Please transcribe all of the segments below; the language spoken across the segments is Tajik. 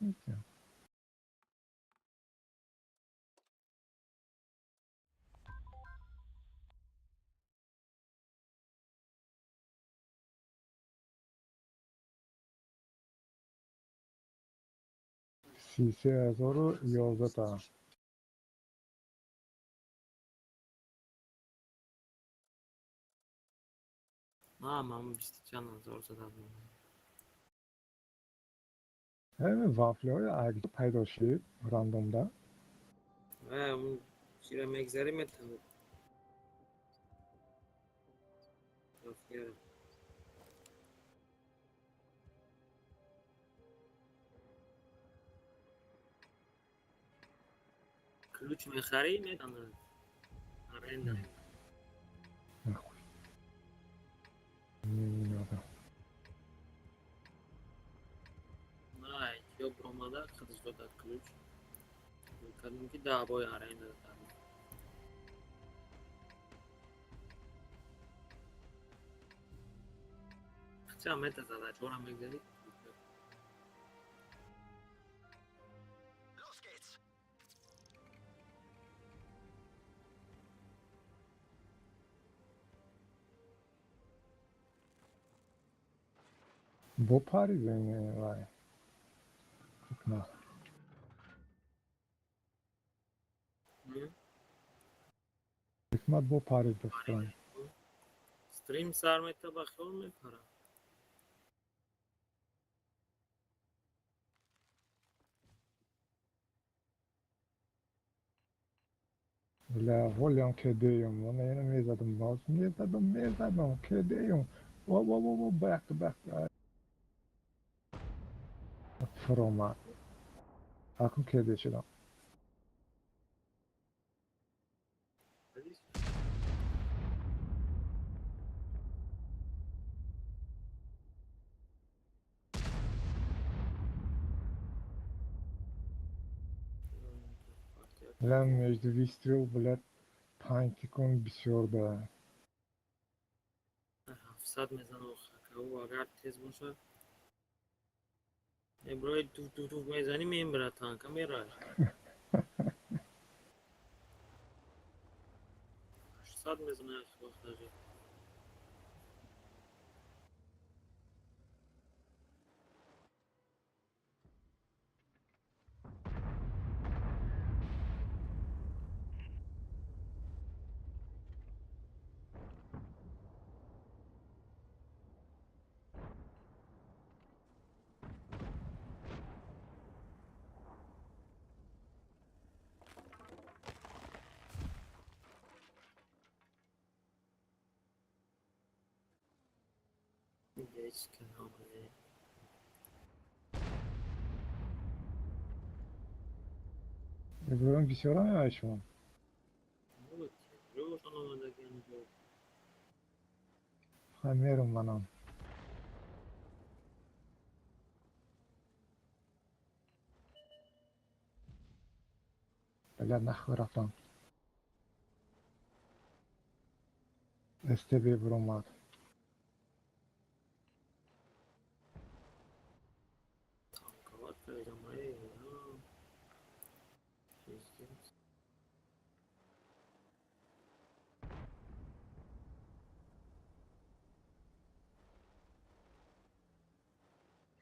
Метиҳам. 33 011 та. Ман бисту чанд ҳазор зада будам. Ҳамин вафлиҳои акҷо пайдо шид рандомда. Он чира мегзарӣ, метавонад. Вафлияро. Ключ мехарӣ, метавонад. Аренда. Нахуй. Не надо. Най, ё бромада, худаш додад ключ. Кардем, ки 10 бой аренда додад. Ча метазада, чора мегзарӣ. Los geht's. Бо паридем вай. На. Ҳикмат бо парид, ба фикрам. Стрим сар мета, ба хиёл мепарад. Бля, ҳолиам кедеюм. Ман ина мезадам, боз мезадам, мезадам, кедеюм. Во во во во, back to back. Фуромад. Акун кеде шудам. Дидиш? Бля, между выстрел, блядь, 5 секунд бисёр да. 700 мезанад охакау, агар тез бошад. Эброи туф туф туф мезанӣ, мембирад танка, мерад. 800 мезанад вақт даже. Ҳеҷ ки наомаде. Иброҳим, бисёра меояд шумо? Ҷошон омадагиан ҷо. Ха, мерум манам. Бля, нахуй рафтам. СТБ биромад. Танковат кардамаи. Пиздец.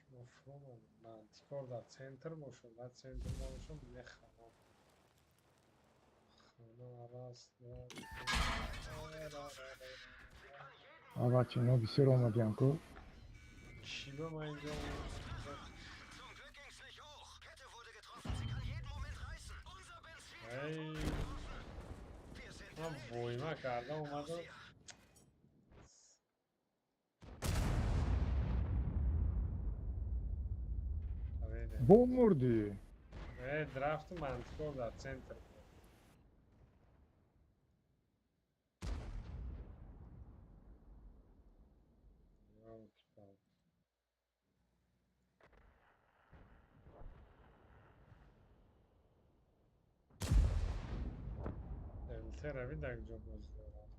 Шумо фуромад. Мантикор дар центр бошад, дар центр набошад, мехавам. Хона раз, два, три. Авачи, ино бисёр омадиам ку. Чӣ ба ман инҷо омадам? Zum Glück ging's nicht hoch. Kette wurde getroffen. Sie kann jeden Moment reißen. Unser Benzin Ай, Wir sind ман воима кардам, омадам. hier. Аведе. Бо мурдӣ. Э, драфту мантикор дар центр буд. Ёлки-палки. МТ рави дар ҷо бозӣ дорад.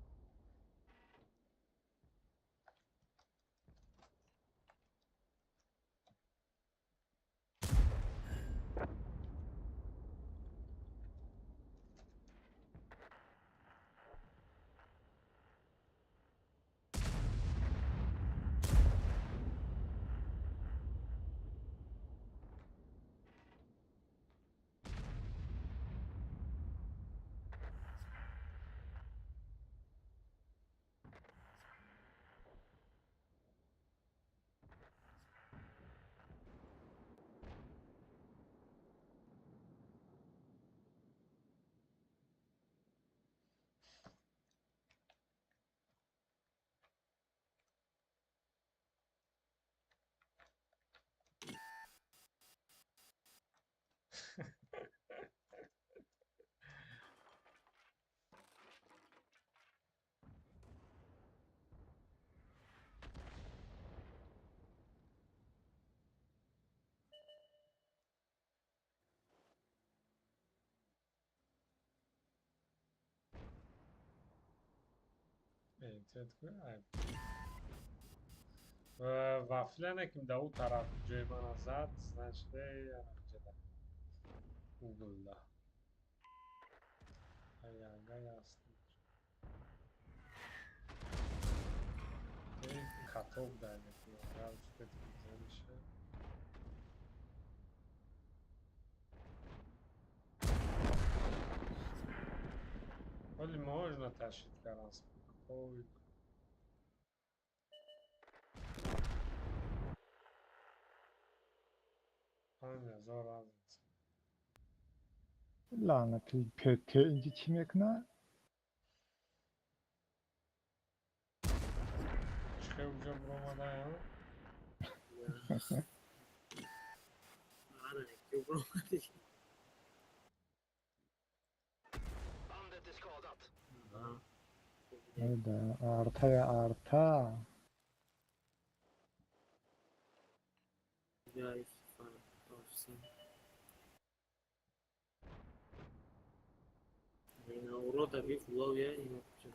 Вафля ким да у тараф ҷои мана зад, значит, ҷада углда. Аяга ясно. Каток дай мекунам, успеть мезаниша. Вале можно тащить кардан спокойно. 5000 разница. Лаънати ПТ инҷи чӣ мекунад? Чихе уҷа буромадаям? Ана, ки буромади. Bandet är skadat. Артая арта. Ина урода би фловия ина куча.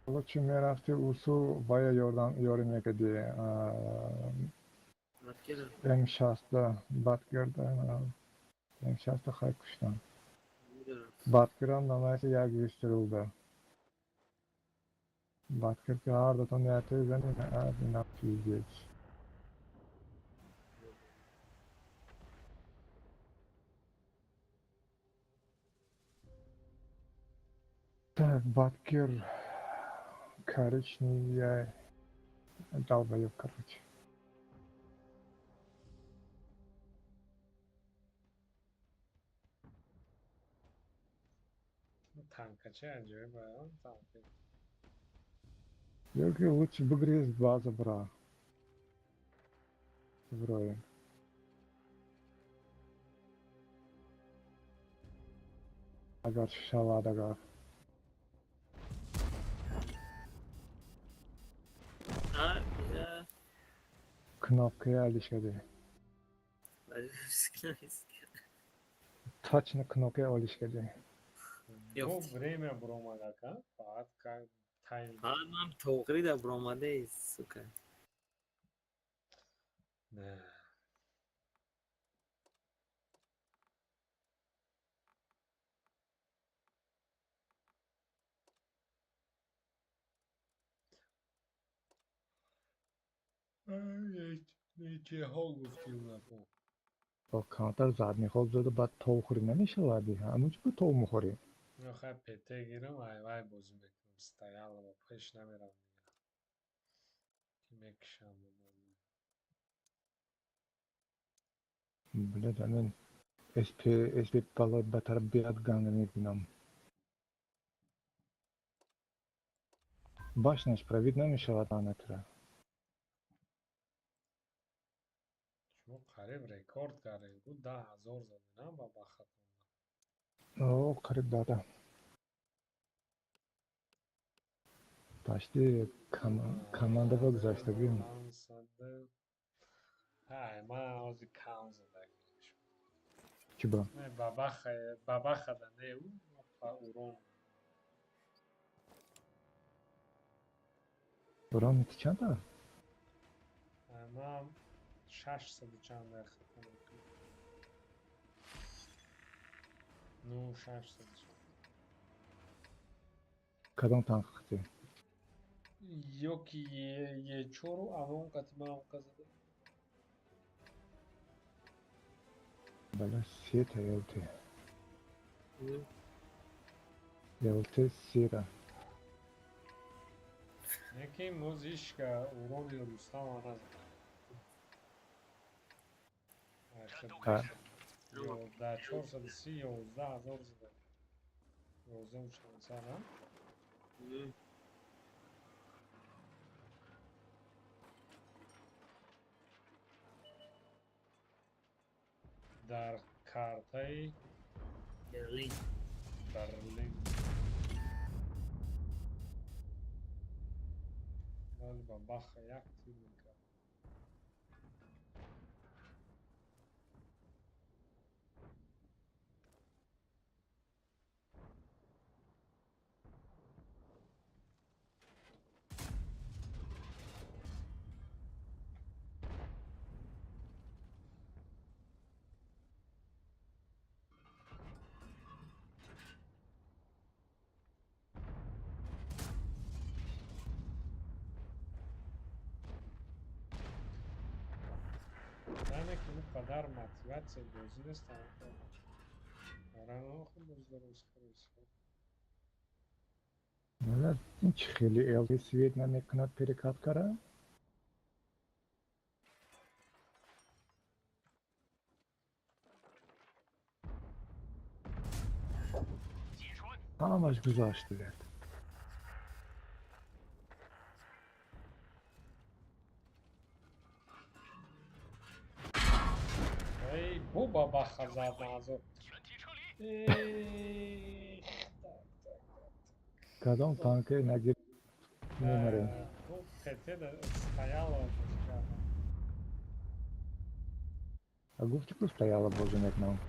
Ҳоло чӣ мерафти усу вая ёрӣ мекардӣ М6 Батгерда М6 хай куштам. Батгерам намайса як выстрел да. Батгер ки ҳар датон ятои зани ина пиздец. Так, Батгер коричневый долбоёб, короче. Танкачи аҷоиб а, танки. Ёки лучше бигрез база бра. Вроде. Агар шавад агар. Кнопкаи алишкади. Точно кнопкаи олишкади. Бо время буромадака, баъд как тайм. Ман тоғрида буромадаи, сука. Не. Нечеҳо гуфти унако. Бо камтар задний ход зада баъд тов хӯрӣ намешавад, ҳамун чӣ тов мехӯрӣ? Хай ПТ гирам, ай вай бозӣ мекунам, стоялова пеш намерам дига. Ки мекушам. Блядь, амин СП СП балои батар биад ганга мебинам. Башняш провид намешавад анатра. Шумо қариб рекорд кардем, гу 10 000 задинам ба бахатон. О, қариб дада. Почти команда ба гузаштагим. Ай, ман ҳозир кам задагим. Чӣ ба? Не, бабаха, бабахада не, ӯ ба урон. Урон ти чанда? Ай, ман 600 чанд хато мекунам. Ну, 600 чанд. Кадом танк хати? Ёки Е4 авон қати ман онқа зада. Бала сета ЛТ. ЛТ сета. Неки мозишка урони Рустам назада. Да, 430 11 000 зада. 11 400, а? Дар картаи Берлин. Берлин. Вале ба баха як тир мекард. Лекин он қадар мотиватсияи бозӣ нест. Хуб боз дароз. Ин чӣ хеле ЛГ свет намекунад, перекат кара? Ҳамаш гузашт, блядь. Эй, буба баха зад назо. Эх, так, так. Кадом танке нагир мемарем. ТТ стояла бозӣ кардам. А гуфти, ку стояла бозӣ мекунам.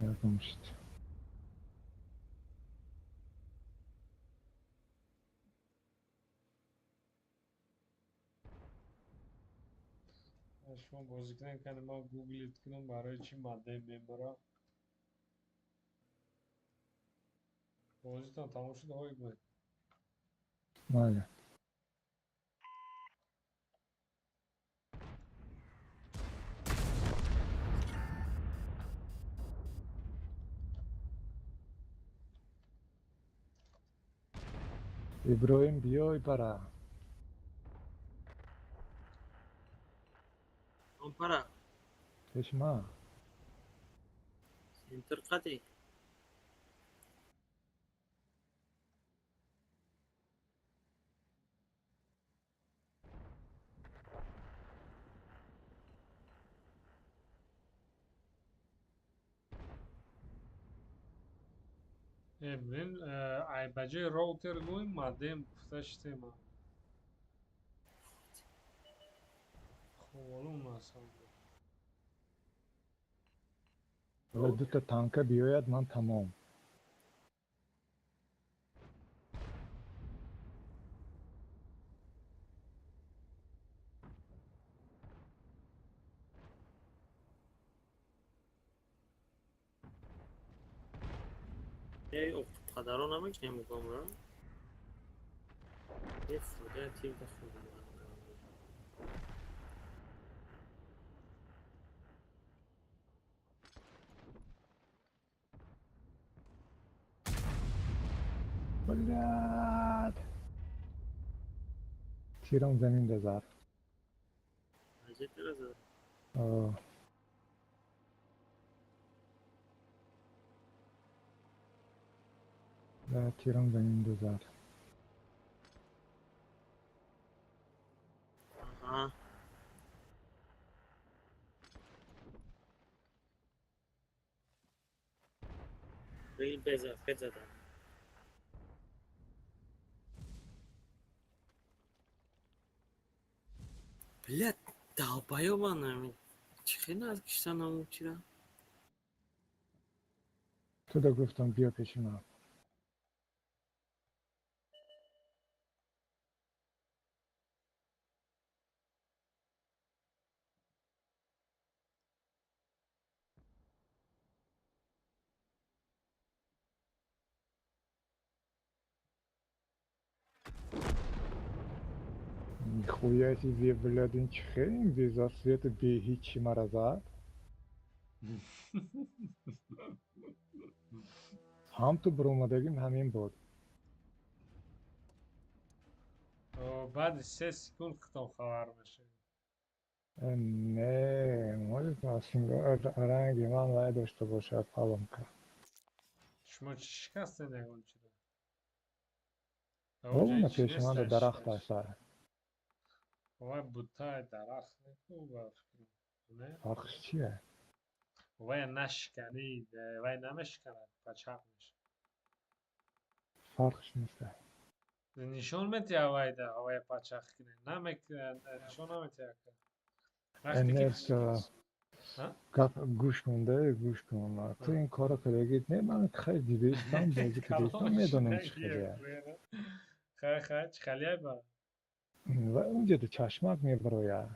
Yazmamıştı. Шумо бозӣ кунем, кани ман гуглить кунам, барои чӣ модем мебара. Бозитон тамом шуд, ҳой гӯед. Майли. Иброҳим, биёй бара. Опара. Пешма. Центр қати. Блин, ай ба ҷои роутер гӯем, модем гуфта шудем. Хуб, масалан. Ҳола дута танка биёяд, ман тамом. Эй, падаро намекунем угомро? Е, фуда тир да. Блядь. Тирам замин дазар. Аҷиб тира. О. Да, тирам замин дазар. Аҳа. Рил беза, фет задам. Блядь, долбоёб ами. Чӣ хел наздик киштан намуд чира? Туда гуфтам, биё пеши ман. Нихуя себе, блядь, ин чӣ хел ин безасвету беҳичи мара зад? Ҳам ту биромадагим ҳамин буд. Баъди 3 секунд худтон хабар мешавед. Не, может, ранги ман вай дошта бошад, поломка. Шумо чӣ шикастед, ягон чиро? Ровно пеши ман дарахт аст. Вай бутаи дарахт неку, ба фикрам. Не? Фарқш чие? Вай нашиканид, вай намешиканад, пачақ мешавад. Фарқш нест. Нишон метиҳад вайда ҳавая пачах кине. Намек нишон наметиҳад. Вақте ки Нес ҳа? Гап гӯш кун, да, гӯш кун. Ту ин корро кардагӣ не, ман хеле дидистам, бозӣ кардистам, медонам чӣ хеле. Хай, хай, чӣ хеле ба? Ва унҷа чашмак мебарояд.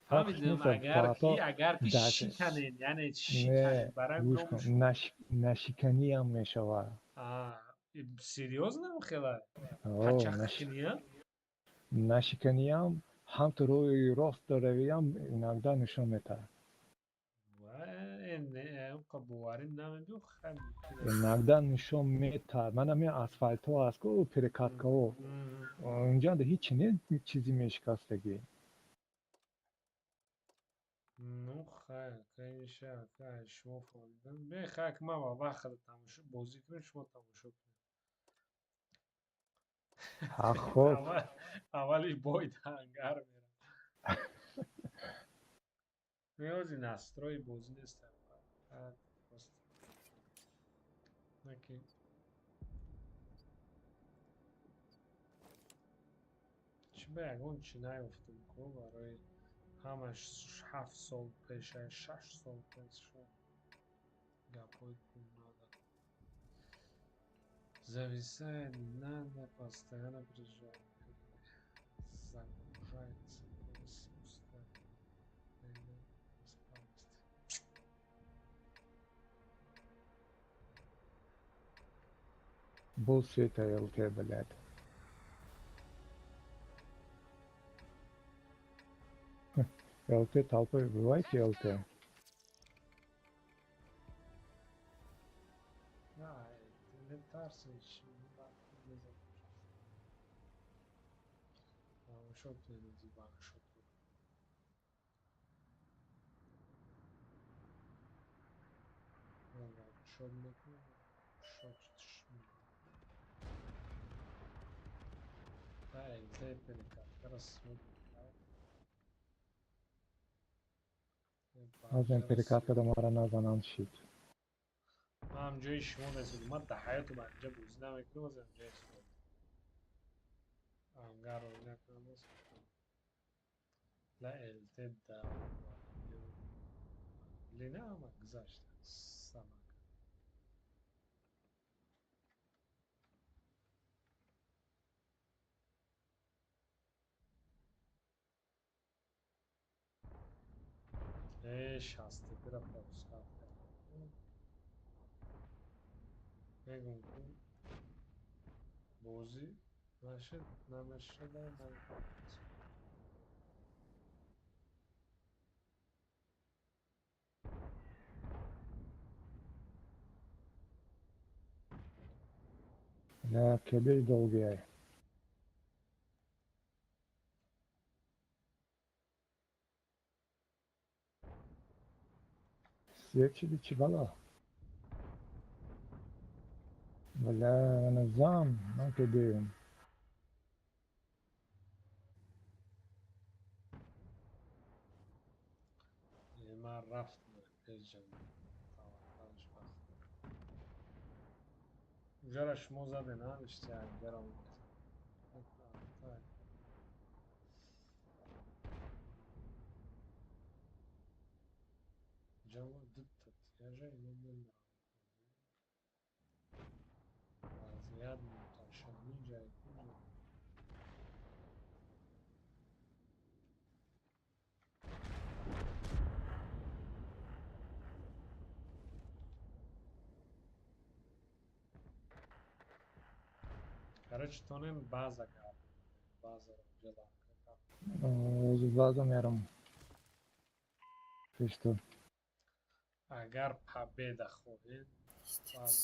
Фарқш Фаҳмидам, нест, агар ҳатто ки агар ки дар шиканен, яъне не шиканен, барои гӯш кун, номуш нашиканиам мешавад. А, серьёзно хела? О, Пачах киния? Нашиканиам ҳам ту рӯи рост равиям иногда нишон метаҳад. Ва не, онқа боварӣ намебиё, хай мумкин аст. Иногда нишон метаҳад. Ман ҳамин асфалтҳо аст ку, перекаткаҳо. Унҷа ҳичи не, чизи мешикастагӣ. Ну хай, конечно, хай, шумо фаҳмидам. Бе, хай, ки ман ба вақт тамошо бозӣ кунем, шумо тамошо кунед. Ҳа, хоб. Аввали бой ангар мерам. Меози настрои бозӣ нестам. Просто. Наки. Чӣ ба ягон чӣ наёфтум ку барои ҳамаш 7 сол пеша, 6 сол пеш гапҳои надо. Зависает, надо постоянно приезжать. Загружается, устает. Усталость. Bullshit ЛТ, блядь. ЛТ толпой бывает ЛТ? На, метарсиш, тамошо кунед ваншот. Ваншот мекунем, шот. ЛТ перекаткара свод. Ҳозир перекаткада мара назананд шид. Ман ҷои шумо нестам. Ман дар ҳаётам анҷа бозӣ намекунам, аз анҷа истодам. Ангар рӯй накунам. Ла ЛТ да лина ҳама гузашт. Самак. Э, шастепира пропускать кардам. Мегум ку бозӣ нашид, намешуда, намекунам. На кебеи долгие. Свечи чӣ бало? Бля, назам, ман кебеем. Ман рафтам пешҷам. Таваккалш вақт. Уҷара шумо заден, а? Ништяк, берам. Так. Ҷамо дутта тияжа ино мембарам. Вазъият муташанниҷ ай куҷо. Короче, тонем база гап. База ҷела. Ҳозир база мерам. Пешту. Агар победа хоҳед, Пиздец.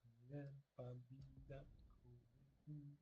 Агар победа хоҳед.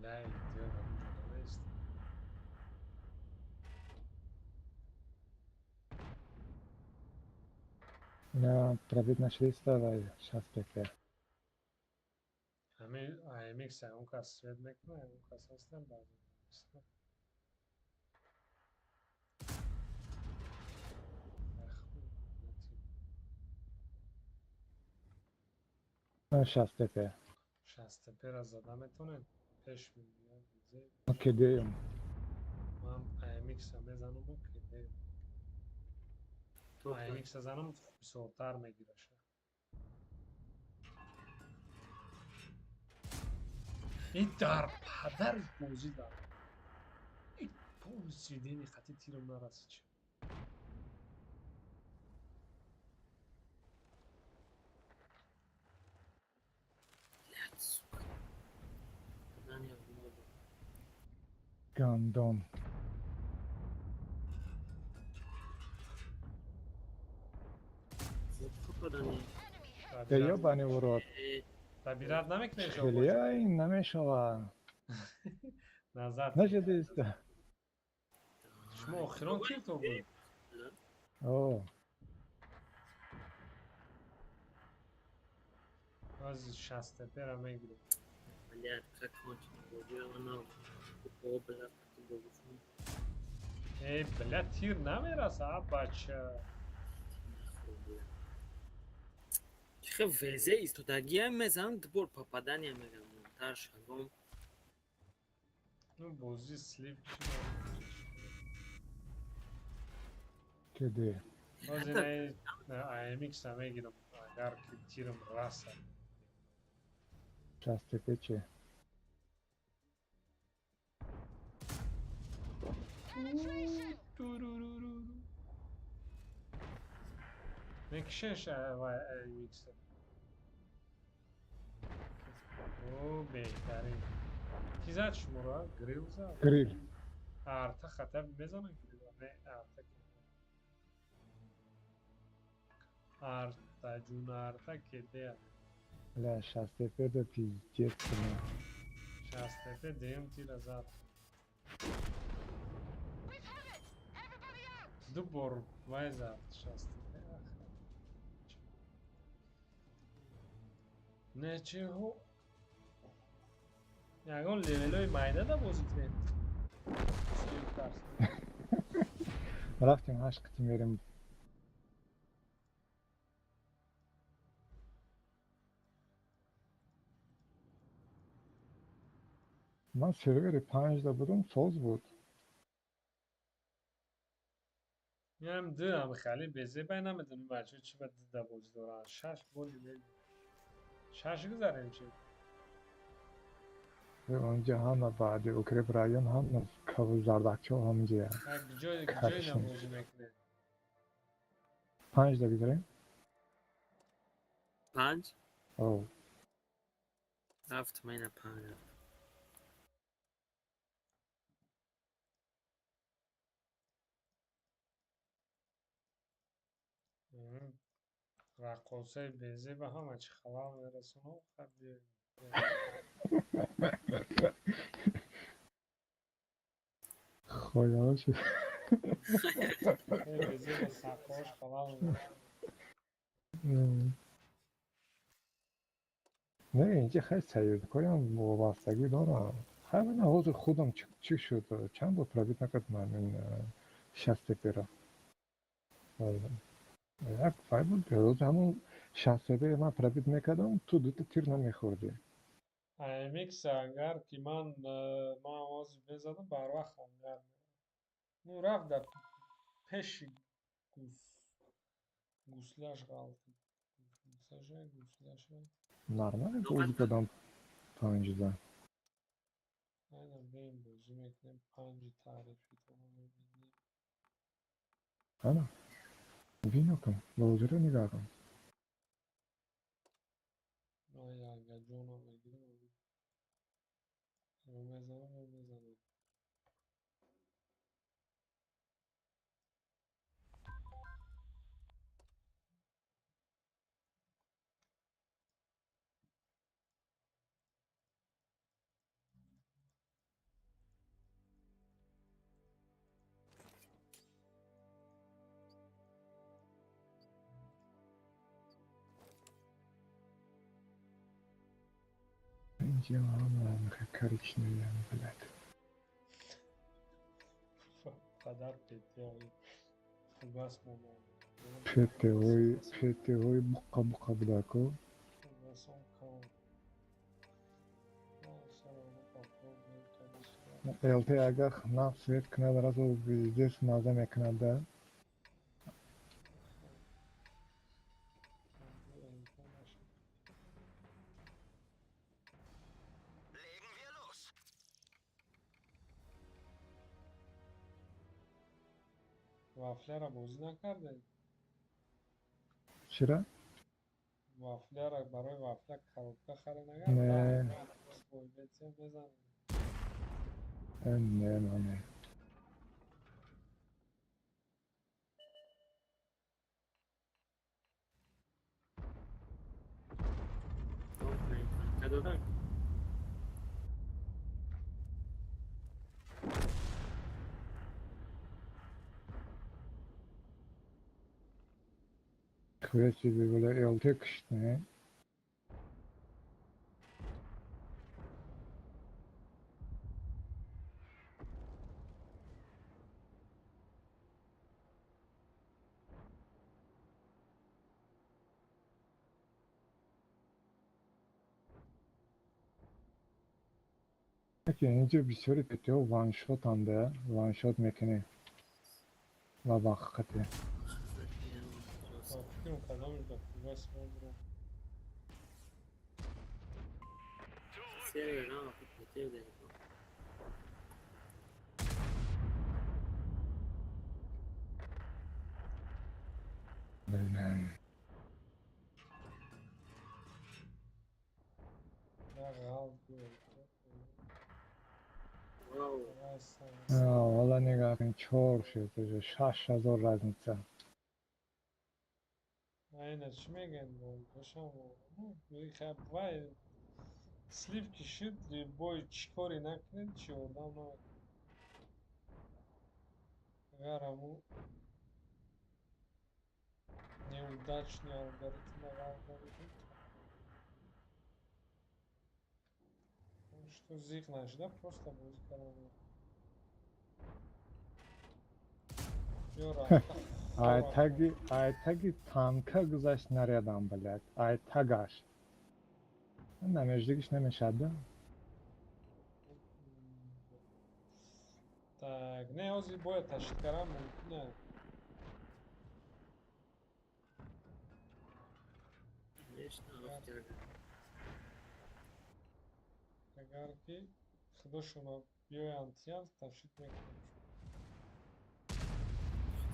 Бля, идиот, намест. На пробит нашли ва 6 ПП. Ҳами AMX он кас свет мекунад, он кас ҳастам баъзе. 6 ПП. 6 ПП-ра зада метонем? Пеш мебиям. Кедеюм. Ман AMX-а мезанаму кедеюм. AMX-а занам, бисёртар мегираша. И дар падари бозӣ дар. И полсидени хати тирам нарасид. Чи? Блядь, сука. Задание в моду. Гандон. Вот попадание. Да ёбаный в рот. Табират намекунед? Хеле намешава. Назад. Нашедиста. Шумо охирон кирто буд? О. Аз 6 ПП-ра мегирем. Блядь, как кончено было. Она о, бля, как. Э, бля, тир намераса, а бача. Чихе везе истодагиам мезанам, дубор попадания мегам. Тар шагом. Ну, бозӣ слив чи? Кеде. Бози не AMX-а мегирам, агар ки тирам раса. 6 ПП чи? Туруруру. Мекишеш вай AMX-а. О, беҳтарин. Ки зад шуморо? Грил зад? Грил. Арта хата мезанад грил? Не, арта. Арта, ҷун арта кедея. Бля, 6 ПП да пиздец. Бля. 6 ПП дуюм тира зад. Ду бор вай зад 6 ПП. Нечего. Ягон левелои майда бозӣ кунем. Слив. Рафтем ҳашт қити мерем. Ман сервери панҷда будум, соз буд. Ям ду ам хали безебай, намедонем бача чи ба дуда бозӣ доранд. Шаш боли шаш гузарем чи? Онҷа ҳама баъди укреп район ҳама зардакчо ҳамҷия. Ҷой ҷой бозӣ мекунем. Панҷда гузарем? Панҷ? О. Рафт, майна панҷ рафт. Раққосаи безеба ҳама чи халал мерасонад, хаб биёем. Хоял шуд. Безеба сақош халал. Не, инҷа хеле сайёдкориам вобастагӣ дорам. Хай, ман ҳозир худам чӣ шуд, чанд бор пробит накард ман ин 6 ПП-ро. Як фай буд, рӯз ҳамон 6 ПП ман пробит мекардам, ту дута тир намехӯрдӣ. AMX агар ки ман овози мезадам, барвақт ангар ну рафт, дар пеши гуслаш ғалтид. Гуслаша, гуслаша. Нормально бозӣ кардам панҷда. Айна бем бозӣ мекунем панҷи таърифитона мебинем. Ана. Бино кун, бозиро нигоҳ кун. Ман янгаҷонам мегирам. Ё мезанам, ё мезанам. Инҷа ҳама коричневый, блядь. Қадар петиҳои фугас монанд. Петиҳои буққа буққа будаку. Фугасон кам. ЛТ агар нав свет кунад, разо вездес маза мекунад, да? Legen wir los. Вафляра бозӣ накардем? Чира? Вафляра, барои вафля коробка харе. Не. Накард мезанем. Не, не, не. Додак. Хуя себе, бля, ЛТ кушт, не? Яке инҷо бисёри ПТО ваншотанда, ваншот мекунӣ. Ва вақте. Фикрам, кадомиш да фугас мебурам. Сервер на ПТ дадем. Блин. Ғалт. Вау. Вала, нигоҳ кун, чор шуд уже, 6000 разница. Айна чӣ мегӯянд, бошам вай слив ки шуд, бой чӣ коре накунед, чӣ одам намекунад. Агар ҳаму неудачный алгоритм алгоритм что зиқ нашуда, просто бозӣ кардан. Айтаги танка гузашт нарядам, блядь. Айтагаш. Намеждигиш намешад, да? Так, не, ҳозир бояд ташкил кардан мумкин. Конечно. Агар ки худошона биёянд, тиянд, ташкил мекунанд.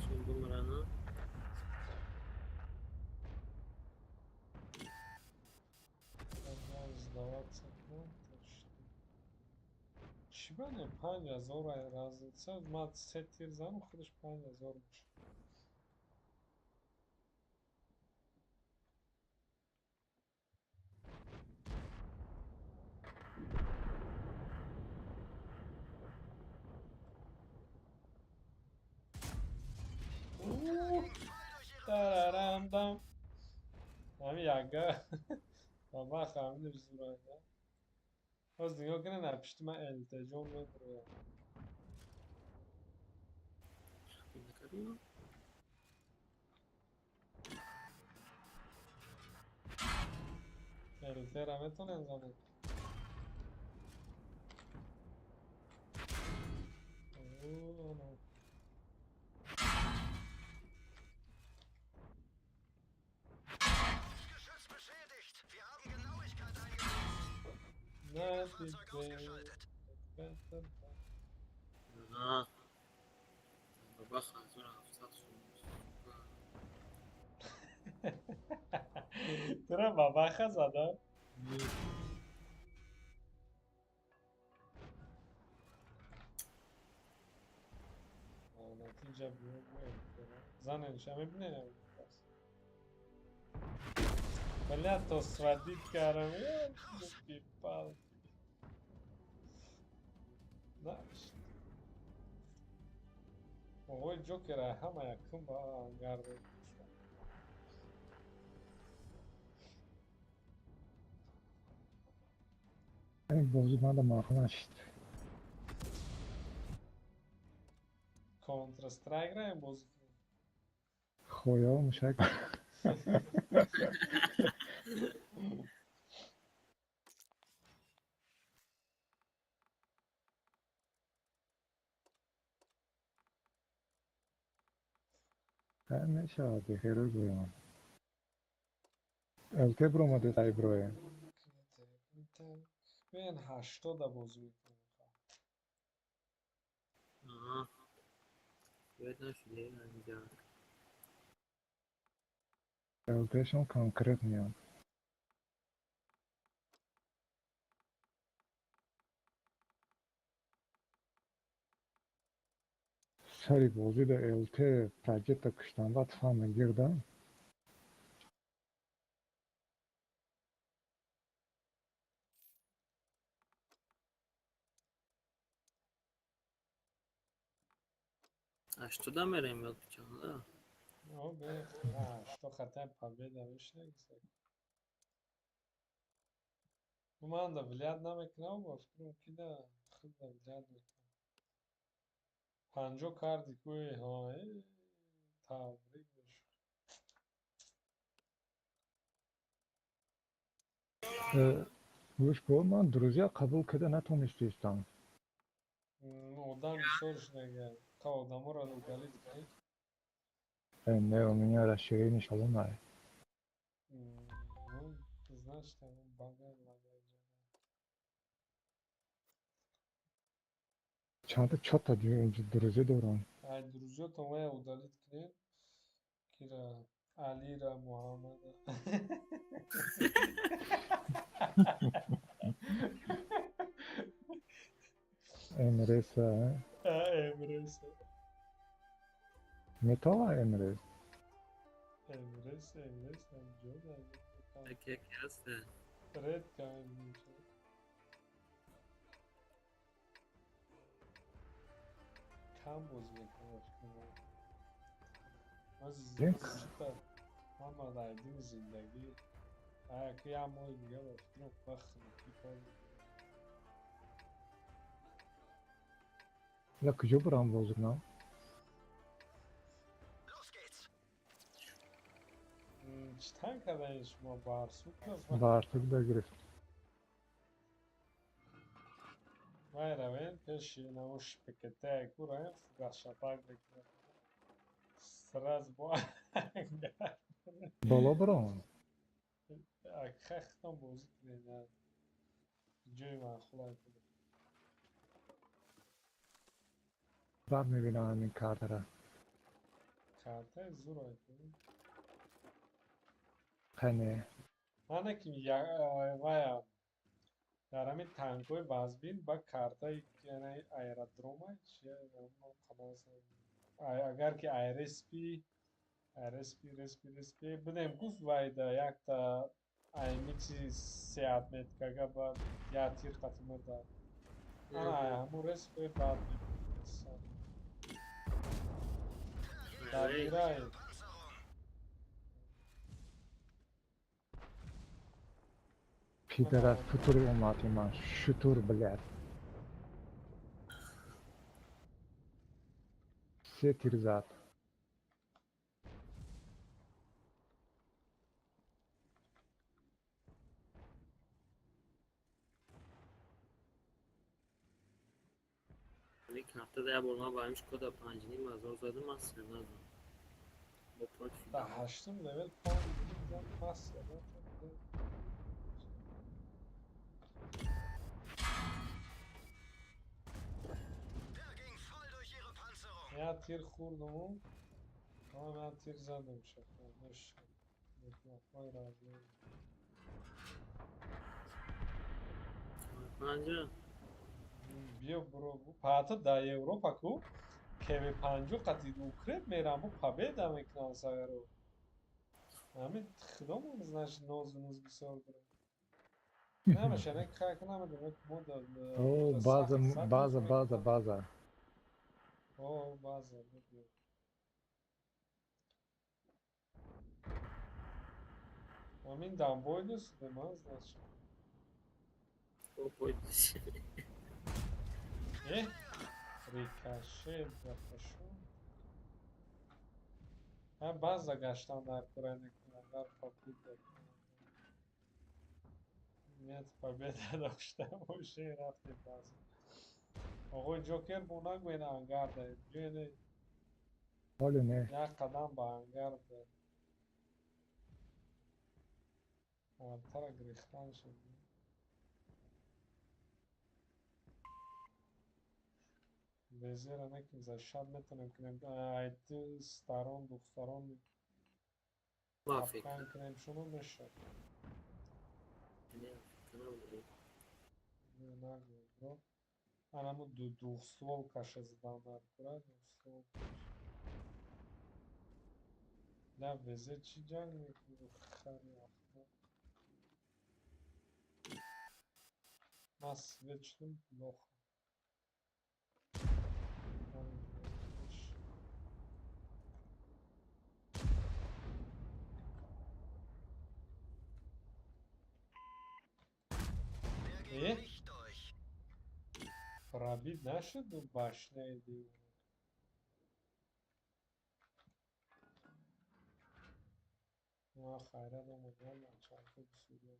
Чун бумрана. Сдаваться кунанд. Чӣ бане, 5000 разница, ман се тир занам, худаш 5000 мешавад. Тарарам-дам. Ҳами ягга ба ҳаминаш зурайда. Ҳоз нигоҳ кунед, дар пишти ман элтаҷон медрояд. Накардем. ЛТ-ра метавонем занем? О, Geschütz beschädigt. Wir haben Genauigkeit eingesetzt. На Fahrzeug ausgeschaltet. На. Бабах 1700 сум. Тура бабаха зада? Натиҷа заненша мебинем. Бля, то сводить карам. Ёлки-палки. Да. Оғои Ҷокера ҳама якум ба гардон. Ҳамин бозӣ манда маъқул нашид. Counter Strike раем бозӣ кунем. Хоё мушак. Ҳай мешавад, бехерӯ гӯям. ЛТ биромадед, ай броем. Биёен 80-а бозӣ мекунем. Аҳа. Ёд нашуде инҷа. ЛТшон конкрет меяд. Сари бозида ЛТ проҷекта куштан баъд фан мегирда. 80 мерем ё чанда? О, бе, 80 хатаи победа мешинагиса. Ман да влиять намекунам, ба фикрам ки да худ да влиять мекунам. 50 карди ку ҳа, табрик бошад. Гӯш кун, ман друзья қабул карда натонистистам. Одам бисёр шудага. Қа одаморо удалить кунед. Не, у меня расширение шалонае. Ну, значит, там багай лагай. Чанда чота друзья дорам. Ай, друзьятон вая удалить кунед. Кира Алира Муҳаммада. МРС. МРС. Металла МРС. МРС, МРС, ҷода. Яке яке ҳаста. Редко мешавад. Кам бозӣ мекунам, фикрам. Ҳама дайдини зиндагӣ. Аяки як моҳи дига ба фикрам бахники кор мекунам. Ла куҷо бурам бозӣ кунам? Los geht's. Чӣ танк кардаед шумо? Барсук аст? Барсук да гирифт. Вай равем пеши намо шпекетае ку равем фугасшапак мекунем. Сразу бо Боло бурам? Хахтон бозӣ кунед. Ҷои маъқулай буд. Баъд мебинам ҳамин картара. Картаи зурай ку. Қане. Мане ки вая дар ҳамин танкҳои вазбин ба картаи аэродрома чия агар ки айреспи айреспи респи респи бидем гуфт вайда якта аймикси се отметкага ба як тир қатӣ мурда. Ана ҳамун респи баъд дар Ирай. Пидорас футури омад ман шутур, блядь. Се тир зад. Ҳафтада як бор ман ба ҳамин Шкода 5,5 ҳазор задам, ман сер надам. Бо против. Дар ҳаштум левел панҷ мастер. Der ging voll durch ihre Panzerung. Як тир хӯрдуму ман як тир задам шахш. Ой, разли. Панҷа? Биё буро паата дар Европа ку КВ 50 қати укреп мерам бу победа мекунам сагаро. Ҳамин худомон значит нозу нуз бисёр дорем. Намеша не как намедонам мо да О, база, база, база, база. О, база, биё. Ҳамин дамбой дӯст ман значит. Э, рикошет запашу. Ҳа, баъза гаштан дар кора некунам, дар попытка. Нет, победа дошта боше, рафтем баъза. Оғои Ҷокер, бо нагӯен ангар даем. Биёне. Ҳоле не. Як қадам ба ангар даем. Артара гирифтан шуд. Безера неким за шаб метавонем кунем. Ай ду сторон, духтарон Ма фикр. капкан кунем, шумо мешавад. Не, фикр. Нагӯ, бро. Анаму двухстволкаша задан дар кура, двухстволкаш. На везе чӣ ҷанг мекунӣ, хари ахмақ? Ман свет шудам плохо. Ой, иш. Der ging Э? nicht durch. Пробит нашуду башняи дивона. Ма хайрат омадам, чархи бисёр.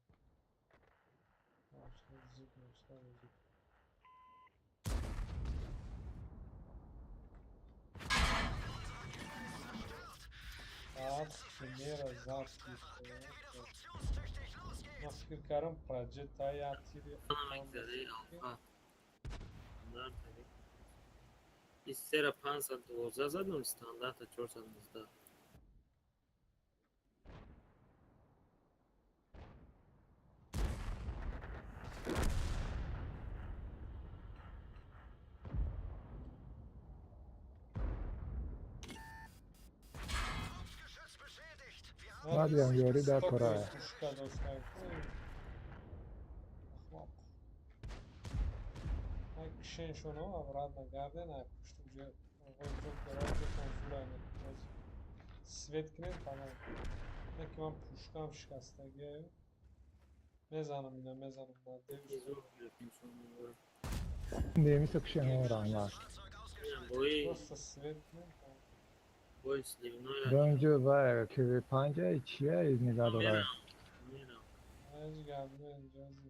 Зуд нашта бозӣ. Zerstört. Баъд химера зад Wirkungstreffer. гирифта. Kette wieder funktionstüchtig. Los Ман geht's. фикр кардам проҷекта як тири Мегзари алфа. Стандарт. Истера 512 задам, стандарта 419. Hauptgeschütz beschädigt. Wir haben Мадиам ёрӣ дар Стоковый кора. пушка доштан. Ахмақ. Ай кишен шуно обратно гарден, ай пушту ҷо оғои Ҷокер ҷокон зурай мекунад. Свет кунед, тамом. Не ки ман пушкам шикастагиаю. Мезанам ина, мезанам на девушка. Зур гирифтем шумо. Немисо кишен раҳмат. Fahrzeug ausgeschaltet. Бои Просто свет кунед, тамом. бои сливной. Донҷо ва кв панҷа чия из нигаҳ дорад. Мерам. Мерам. Ҳеҷ гап не, инҷози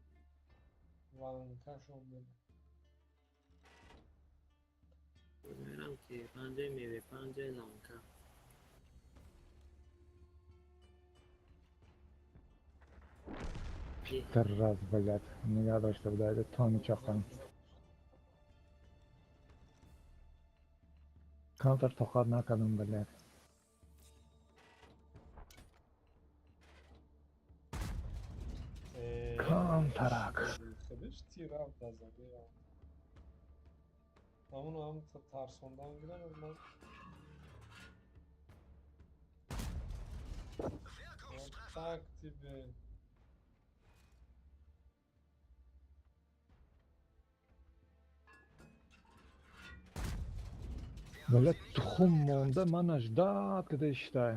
ванкашон буда. Мерам ки панҷаи меве, панҷаи ланка. Раз, блядь, нигаҳ дошта буда, то мечахам. Камтар тоқат накардам, блядь. Э, Камтарак. Худиш тир рафт дар замин. Ҳамоно ҳам тарсондан гирам ман. Вот Wirkungstreffer. так тебе. Wir haben Блядь, sie nicht тухм монда angekratzt. мана ждать када иштай.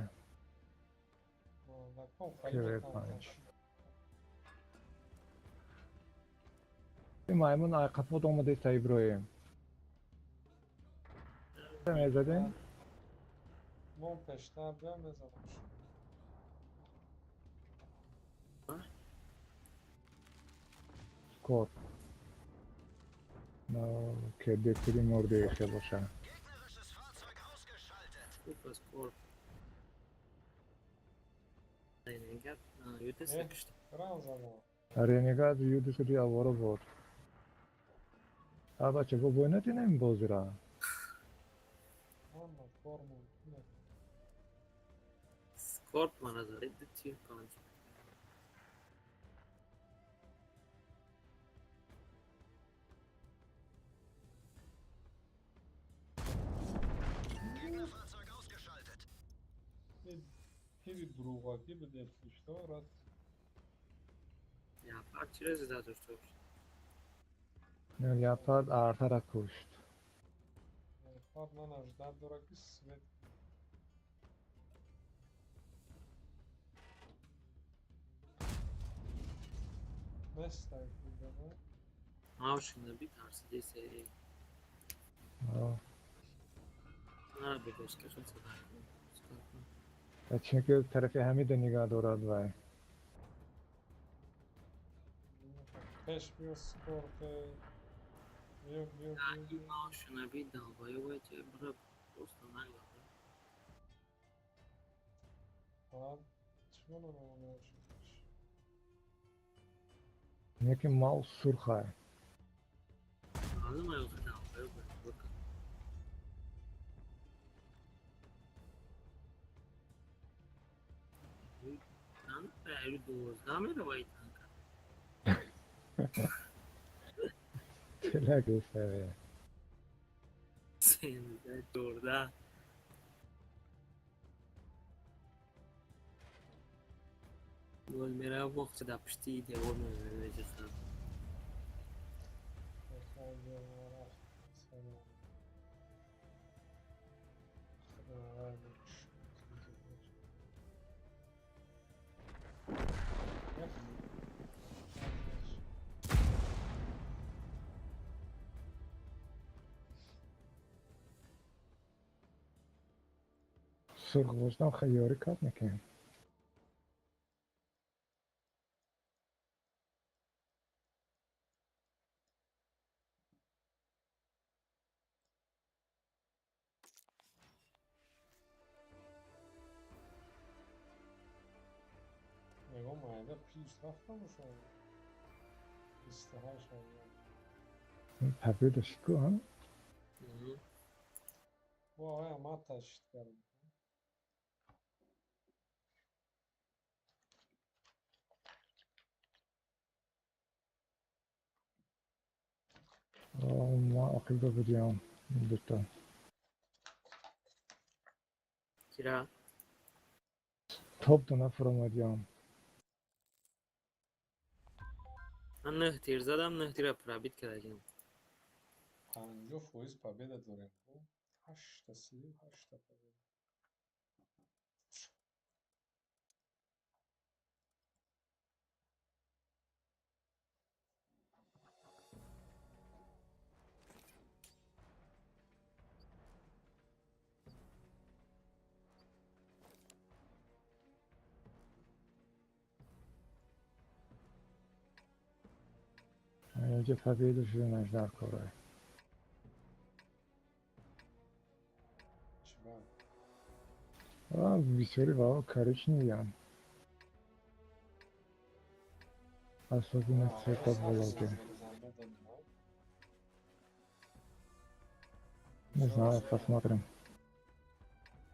Лаком КВ хайда панҷ. Маймун айқафот омадеста, Иброҳим. Мезадем? Мон пештар биям, мезанам. Код. Ки бетири мурди хел боша. Gegnerisches Fahrzeug ausgeschaltet. Хуб аст кор. Ренегат ЮТС Э? кишта. Рам задам. Ренегат юдисри авора буд. А бача, бо бой натинем бозира. Ама кор мумкин аст. Скорп мана зади ду тир панҷ. Gegnerfahrzeug ausgeschaltet. Тири дуруғакӣ буд, если что, раз. Леопард чиро зада дошта бошад? Леопард артара кушт. Леопард ман аждат дора ки свет. Нестай кунда. Мавшина битарсидесе. На бедошка худ сада. Чунки тарафи Ҳамида нигаҳ дорад вай. Пеш биё, скорте. Биё, биё, биё. Мавшина би долбоёб, бра, просто нагло. Баъд чӣ намонашудаш? Неки мал сурхай. Маълум ай, охи долбоёб. Танк 12 мерава и танка. Телагесаве. 13, 14. Боз мерава, боғча дар пушти девор меҷиқад. Рафт. Салом. Худо Эх. Сурх бошдам, хаёрӣ кард мекунем. Ягон майда плюс рафта бошад. 28 ҳазор. Победа шику, а? Бо ая ма ташид кардам. Ма оқиба будиам дута. Кира? Топ дона фуромадиам. Ман нӯҳ тир задам, нӯҳ тира пробить кардагим. 50% победа дорем. Ҳашта слив, ҳашта победа. Инҷа победа шуданаш дар корай. Чӣ ба? Бисёри вао коричневыян. Особенно цвета вологи. Не знаю, посмотрим.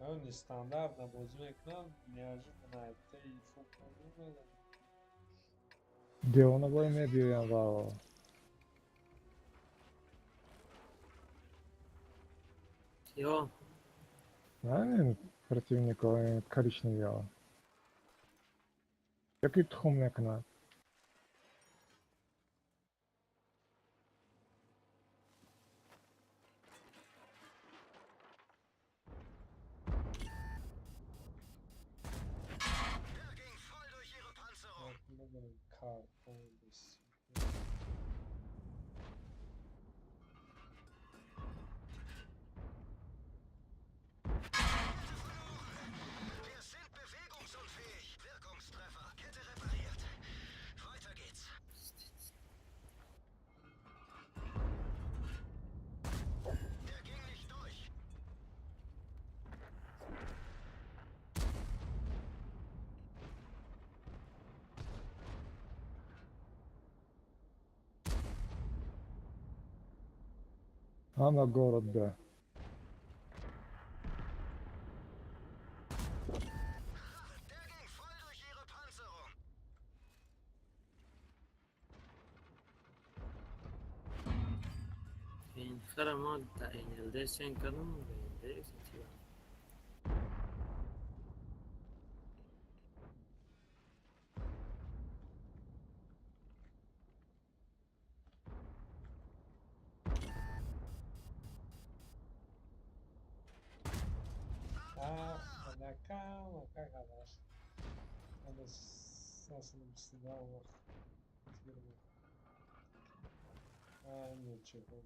Нестандартно бозӣ мекунам, неожиданно теи фук мезанам. Девона бой мебиёям вао. Ё? Не, противнико коричневиё. Яки тухм мекунад. Der ging voll durch ihre Panzerung. Надорем картон бис. Wir sind bewegungsunfähig. Wirkungstreffer. Kette repariert. Weiter geht's. Der ging nicht durch. Ҳама город да. Der ging voll durch ihre Panzerung. Хара ма да НЛД сен кардам, НЛД сен. Ах, накам, кака дашт. Ничего.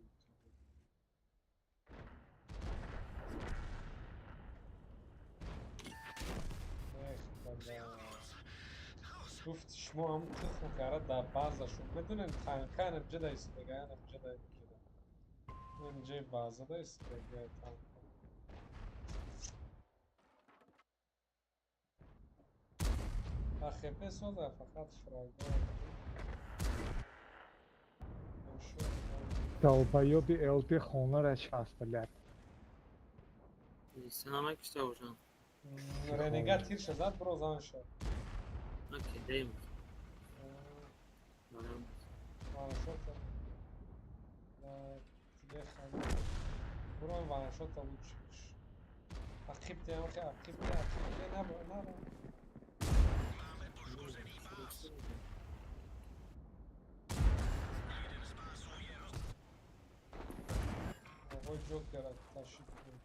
Гуфт, шумо ҳам тухм кара дар базашон медонед, танка инҷа истодага, инҷа, инҷа, инҷаи базада истодага танка. АХП соза, фақат фрага. Долбоёби ЛТ хонара част, блядь. Сама кишта бошам. Ренегат тирша зад, бро, зан шад. Окей, дем. Ваншота. Тебе хана. Бро, ваншота лучше. Ақибте, ақибте, ақибте, набро, набро. Оғои Ҷокера ташид кун.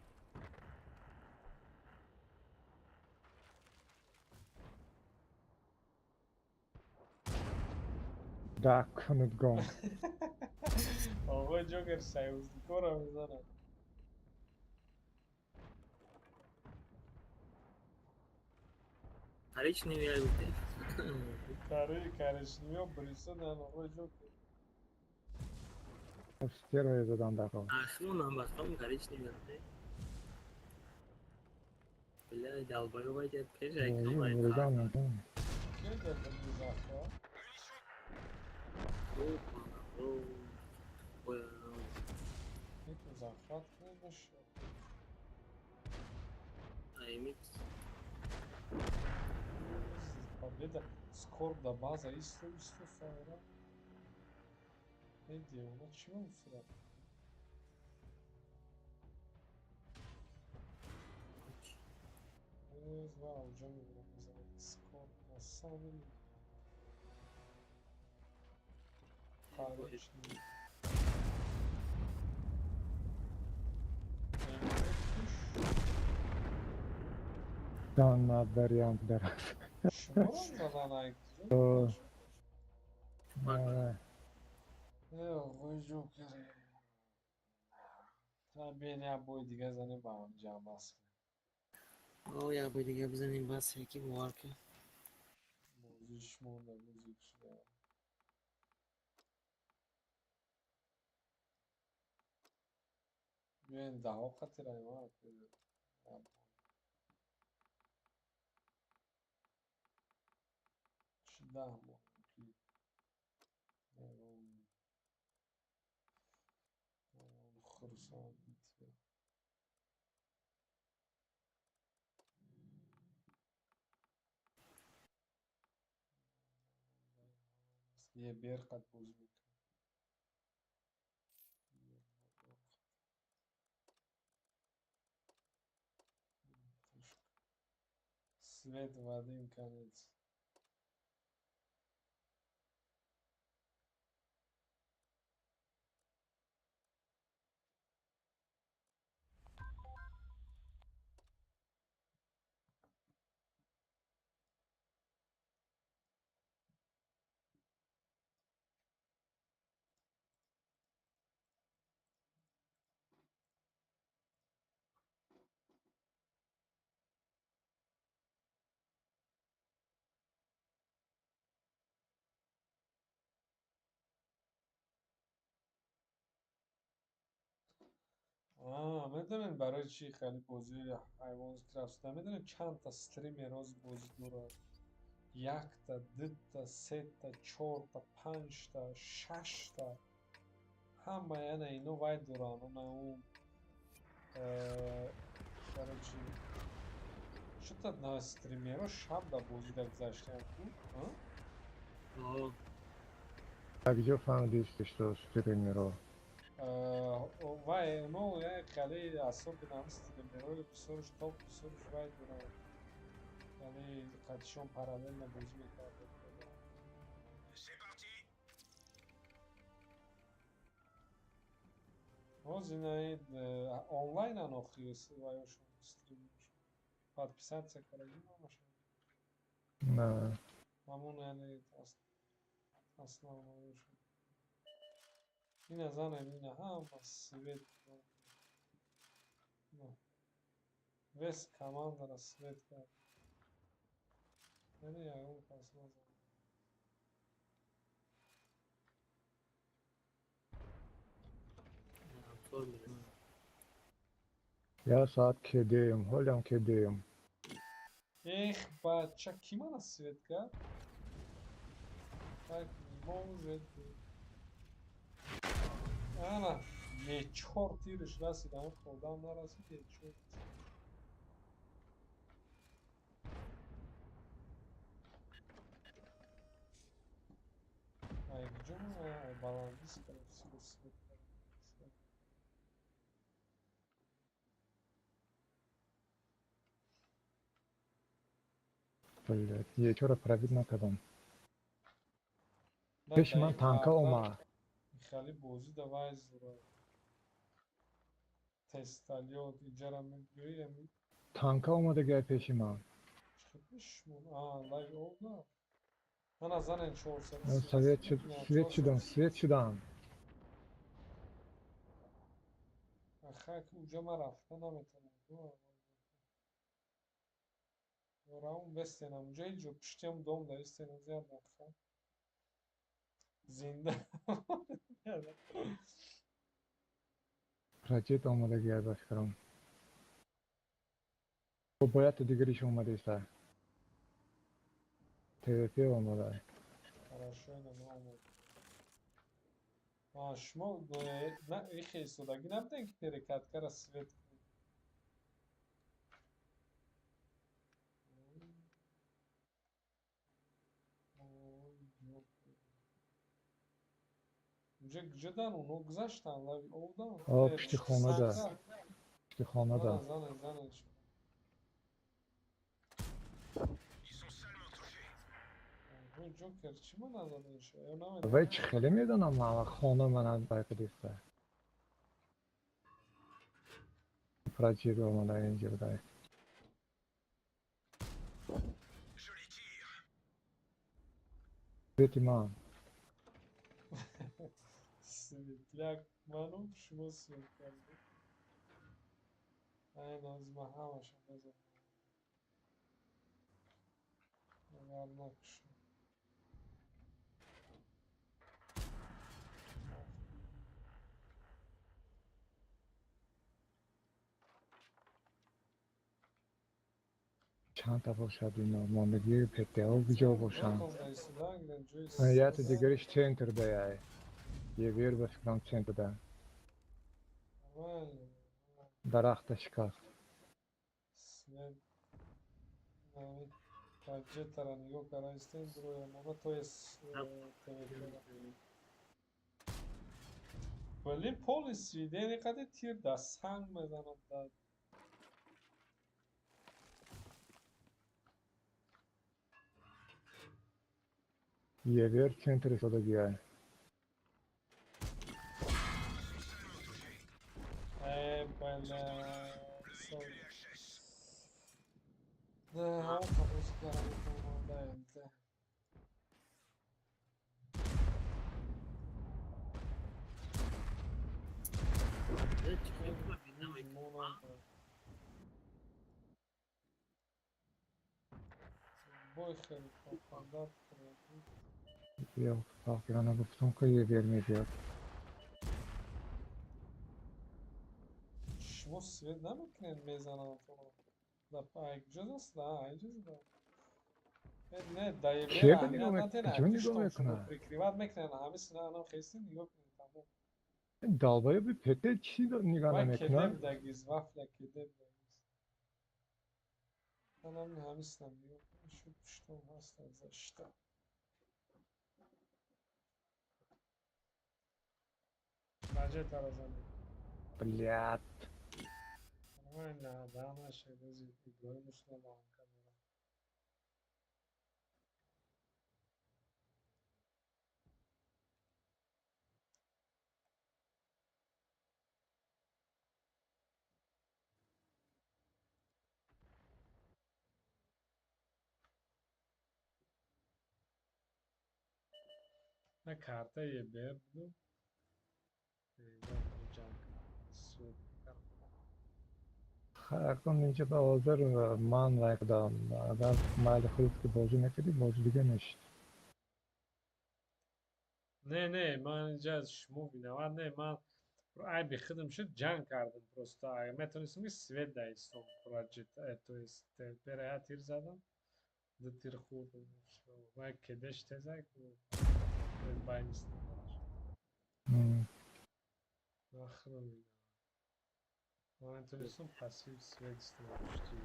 Да, кунуд гом. Оғои Ҷокер союзникора мезанад. Коричневый гуфте. Коричневиё брисодан, оғои Ҷокер. Стерве задан даро. Ахмон бахом коричневый гуфте. Бля, долбоёб айдет пеш айкам. Мурдан. Кӣ дар захва? Метон захват кунем. Аймикс. Победа. Скорб да база исто, исто сара. Эй, девона, чӣ мусурат? Ва уҷа мебинам, мезанад. Скорб на самом коричневый. Дан вариант дарас. Шуморо задан ай? Оғои Ҷокер. Бен, як бори дига занем, ба ҳам ҷамъбаст кунем. О, як бори дига бизанем, бас, яки бовар кун. Бозиш монда, музик шуда. Биёен, даҳо қатираем. Чӣ 10 моҳ ки хурсанд битва. Е берқат боз мекунад. Свет в один конец. Медонед барои чӣ хеле бозии ҳайвонкрафт шуда? Медонед, чандта стример ҳозир бозӣ дорад? Якта, дута, сета, чорта, панҷта, шашта. Ҳама яна ино вай доранд, она он, короче, чута на стримерҳо шаб да бозида гузаштаям ку? А где фаҳмидӣ, что стримерҳо? Вай, оно як хеле особенно ҳам стримерҳои бисёрш топ, бисёрш вай доранд, яъне қатишон параллельно бозӣ мекарданд. C'est parti. Ҳозир инаи онлайнан охи вайошон, стримершон подписаться кардаги ҳамашон. На. Ҳамон, яъне основнойшон. Ина занем, ина ҳама свет. Весь командара свет кард. Яъне ягон кас назан. Я соат кедем, ҳолям кедем. Эх, бача, ки мана свет кард? Так может быть. Ана, ечор тирш расид, ама одам нарасид, ечор. Ай, куҷо ай баландӣ свет кард. Блядь, ечора пробить накардам. Пеши ман танка омад. Хали бозӣ давай зура. Тесталёт иҷара мебиёи ами. Танка омада гай пеши ман. Чӣ пешмон? А, лай овна. Ана занен 400. Совет шуд, свет шудам, свет шудам. Аха, уҷа ман рафта наметавонам. Раум бестенам. Уҷа ҳеҷ ҷо пуштиам дом да истенам зиёд наха. Зинда. Раҷет омада гай ба фикрам. Бояд дигариш омада иста. ТВП омада. Хорошо, ина омад. А, шумо на ихе истодагӣ набудем ки перекаткара свет кунед. Уҷа куҷодан оно гузаштанд, лави овдан? О, пушти хонада. Пушти хонада. Занен, занен. Ҷокер чӣ ма назаден шо? Ё намедонам. Вай чӣ хеле медонам ман хона мана байқидиста. Праҷир омада инҷа будай. Свети ман. Светляк ману шумо свет кардед. Ай, ноз ман ҳамаша мезанам. Агар накушам. Чандта бошад ино мондагии ПТО куҷо бошанд? Яте дигариш центр даяй. Евер ба фикрам центр да. Дарахта шикаст. Баҷетара нигоҳ карда истем, дуроямона то есть вале поли свидени қади тир да санг мезанад да. Евер центр истодагиай. Э, бля, Да, узкара да, да. Бой хеле пандат. Ёлки-палки, гуфтам ки Евер мебиёд. Шумо свет намекунед, мезанам туро. Да, ай куҷо аст? Да, инҷо да. Не, да Кие ба нигоҳ мекунад? Киё нигоҳ мекунад? Прикрывать мекунанд, ҳами сина анам хестин нигоҳ кунед тамом. Долбоёби ПТ чӣ нигоҳ Вай намекунад? кедем дагиз, вафля кедем дагиз. Анам ҳами синам нигоҳ кунед, шу пуштом ҳастанд защита. Баҷетара занед. Блядь. Нормально, да, нашед, ози Иброҳим Усмонов камера. На карта ЕБР буду. Ҷанг свет мекардам. Акун инҷа ба ҳозир ман вай кудам. Агар майли худат ки бозӣ мекардӣ, бозӣ дига мешид. Не, не, ман инҷа шумо виноват не, ман айби худам шуд, ҷанг кардам просто. Агар метавонистам, ки свет даистом, то есть ТВП-ра як тир задам, ду тир хӯрдам. Вай кедеш тезай ку байнистам. Ман худам виноват. Ман метавонистам пассив свет истам пушти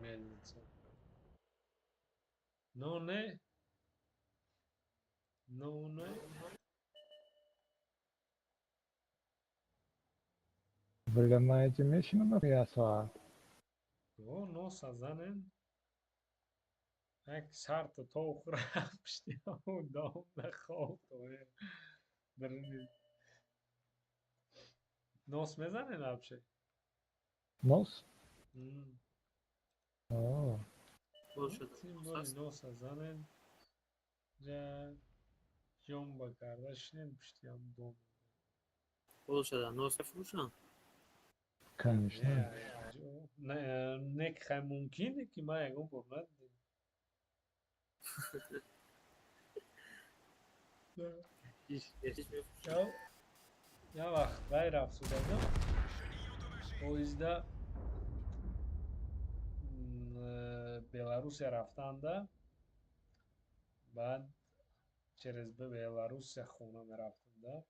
мельница. Но не, но не. Бля, ман инҷа мешинам як соат. О, носа занен. Як сарто то хӯра пушти ҳамон дом нахоб то даруни нос мезанен вообще? Нос? М. О, Боз шуда. Тим боли носа занен. Ҷа ҷомба карда шинем пушти ҳам дом. Боз шуда. Нос мефурӯшанд? Конечно. Не, не, хай, мумкине, ки ман ягон бор надидем. Ҳеч мефурӯшанд? Я вақт вай рафт шудадам. Поезда Беларусия рафтанда, баъд через Беларусия хона мерафтам да.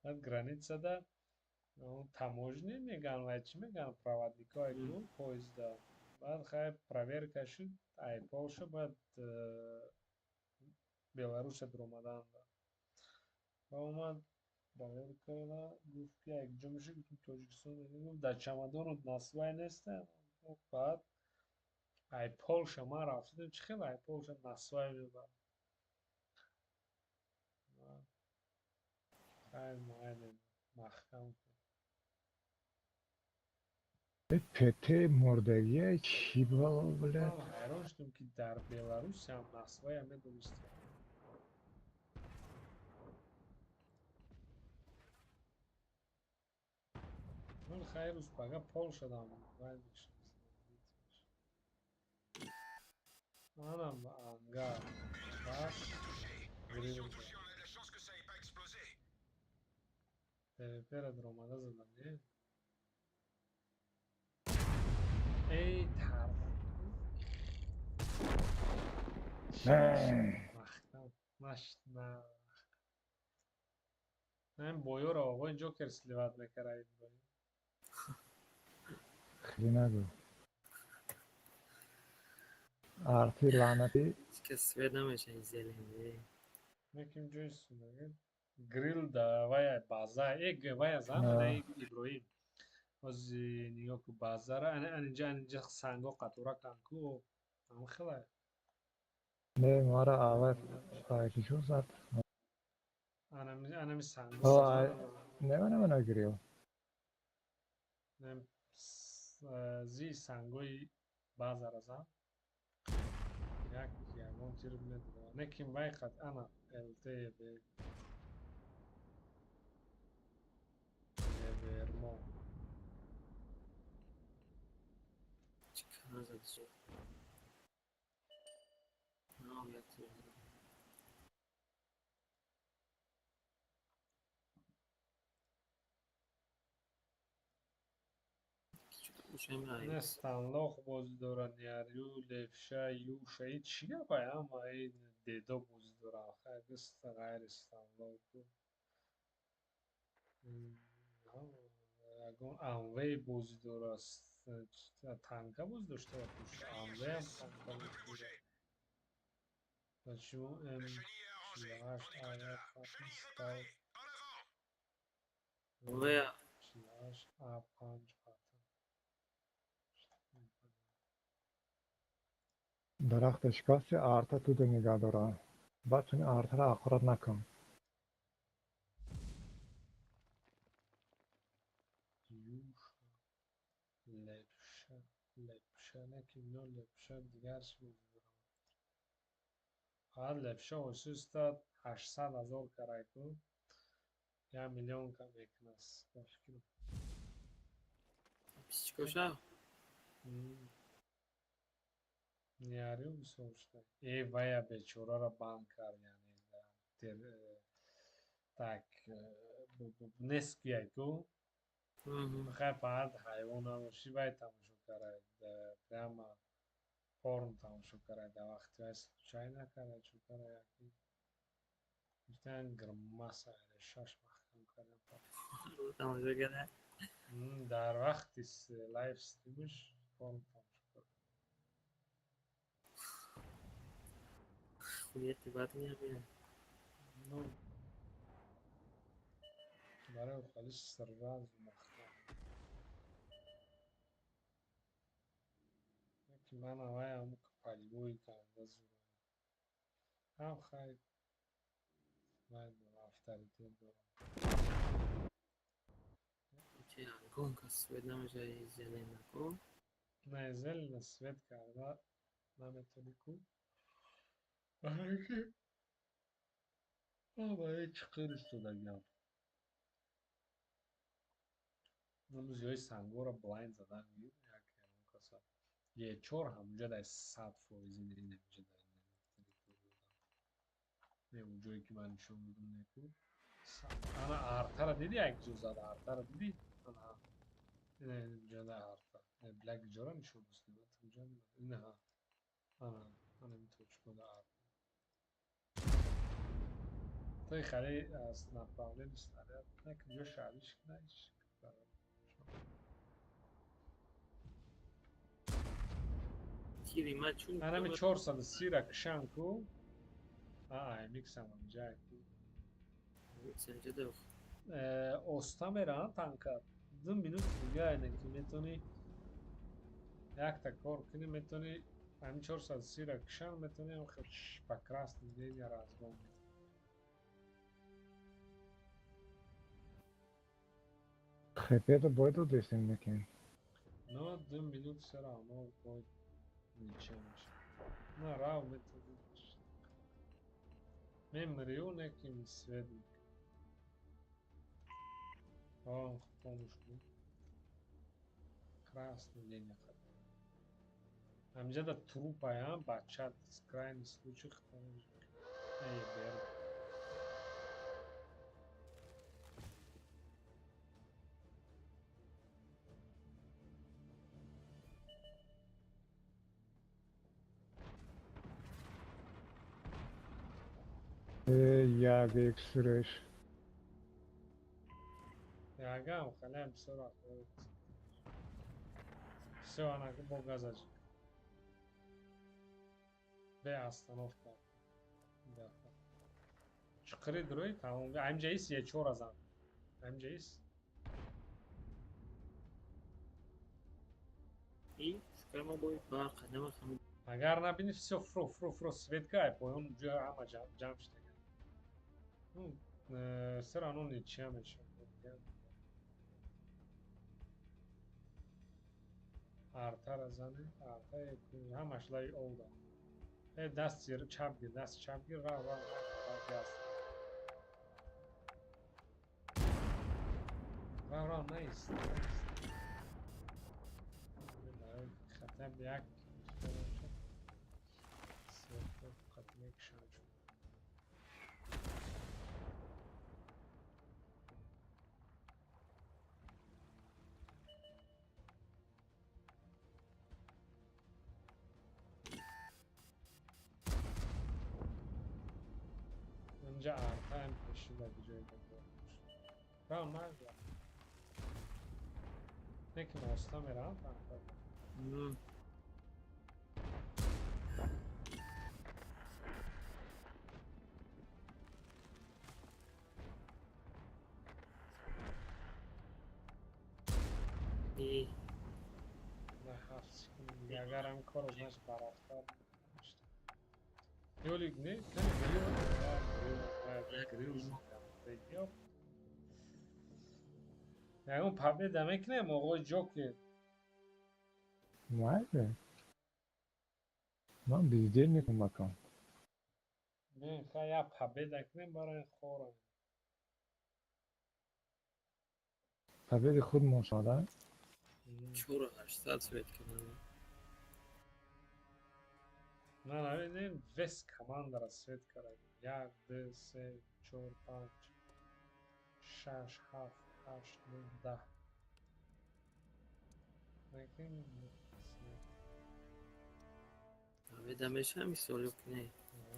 Баъд границада таможня меган вай чӣ меган, проводникҳое ку поезда. Баъд хай проверка шуд, ай Полша баъд Беларусия дуромаданда. Ба омад проверка гуфт, ки як ҷо меши, гуфтам, Тоҷикистон. Гуфт, дар чамадонот насвай неста? Баъд ай Полша ман рафтам, чӣ хел ай Полша насвай мебарам? Хай, майли, маҳкам кун. ПТ мурдагия чӣ бало, блядь? Ман ҳайрон шудам, ки дар Беларусиям насвая медонистем. Ман хайр, рӯз пага Полшадам вай мешавад. Анам ангар бас Munitions touchées, on a de la chance que ça ait pas explosé. ТВП-ра дуромада задам, не? Эй, тар. Маҳкам. Нашт на. Ин боёро оғои Ҷокер сливать мекард ин бой. Хеле нагӯ. Арти лаънатӣ. Ҳеч кас свет намешавад ин зелен. Неким ҷои сунага. Грил да вая база, э вая зан А. ана Иброҳим. Ози нигоҳ ку базара, ана анинҷа анинҷа санго қатора кан ку, ҳам хела. Не, мара аввал кичо зад. Анами анами санго. О, Не, не, не, грил. Зи сангои базара зан. Як ягон тир медора. Неким вай хат ана ЛТ б Вермо. Чӣ кана зад шуд? Нам як тир задам. Не, станлох бозӣ дорад, Ярю, Левша, Юша. И чӣ гапай, ҳама ин дедо бозӣ доранд. Хай, ғайри станлох. Ягон Амвей бозӣ дорад. Танка бозӣ дошта бош. Амвей ҳам танка бозӣ дорад. Почему М 48 А1 стал Амвея 48 А5 патн. Дарахта шикасти, арта туда нигаҳ дора. Баъд туни артара ақурат накун. Юша, Лепша, Лепша, не ки ино Лепша дигар чӣ бозӣ дорад. Фақат Лепша осиста 800 000 карай ку. 1 миллион ка мекунас, ба фикрам. Псичкоша? Ниарю бисёр шуда. Э, вая бечорара бан кард, яъне так нест гӯяй ку. Хай, фақат ҳайвон набошӣ, вай тамошо карай, прямо порн тамошо карай, дар вақти вай случайно карай, чӯ карай, яки гуфтан гирмаса шаш маҳкам кардам. Тамошо карда? Дар вақти лайв стримаш порн тамошо кард. Хуяти бад меамия. Ну, барои холис сразу маҳкам. Ки ман авай ҳаму полевой канда зура. Ҳам хай вай дорам, авторитет дорам. Че, гонка свет намеша зелена ко? Не, зелена свет карда наметони ку. Барои ки барои чиқир истодагиам. Ҷои сангора блайнд задан гир, як ягон каса. Е4 ҳамунҷа дар 100% не, инаминҷа дар территория. Не, он ҷое ки ман нишон додам, неку. Ана артара диди, як ҷо зада, артара диди? Ана. Ина инҷа да арта. Блак ҷора нишон додам. Инҷа ина. Ана, ана ин точка да арта. Той хеле аз направление снаряд, не ҷо шариш кунаш. Тири ма чун Анами 430 ра кишан ку. А, миксам инҷа ку. Инҷа да. Оста меран танка. 2 минут дига айне ки метавонӣ якта кор кунӣ, метавонӣ ҳамин 430 ра кишан, метавонӣ ҳам ба красный линия разгон кунӣ. Хепето бой додестем некем. Но 2 минут все равно бой ничем мешавад. На рав метавонӣ. Мемрию неким свет мекунӣ. Помощь буд. Красный линия хат. Ҳаминҷа да трупаям бача крайний случай хитон. Эй, бер. Э, як эксреш. Ягам халям бисёр ахвол. Всё, ана бо газаҷ. Бе остановка. Дафа. Чиқири дурӯй тамом. Ҳаминҷа ис Е4 зан. Ҳаминҷа ис. И шукрама бой ба қадама хам. Агар набини, всё, фро, фро, фро, свет кай, поён ҷо ҳама ҷамъ шудага. Ну, все равно ничья мешавад. Артара зане, арта ҳамаш лаи овда. Э, дасти чап гир, дасти чап гир, рав, рав, рав, рав, газ. Рав, рав, наист, наист. Хотя бы як фақат мекушам. Инҷа артаем пешида ҷои рав нагла. Неким оста мерам танка. И На 7 секунд агарам коро, значит, барафтар. Ёлик не, кани грил, грил. Ягон победа мекунем, оғои Ҷокер? Майли. Ман бездельникам макам. Не, ха, я победа кунем барои хорам. Победи худ мошада. 4800 свет кардам. На, не, весь командара свет кардагим. Як, ду, се, чор, панҷ, шаш, ҳафт, ҳашт, нӯҳ, 10. Лекин свет. Победа мешавам мисол ё ки не?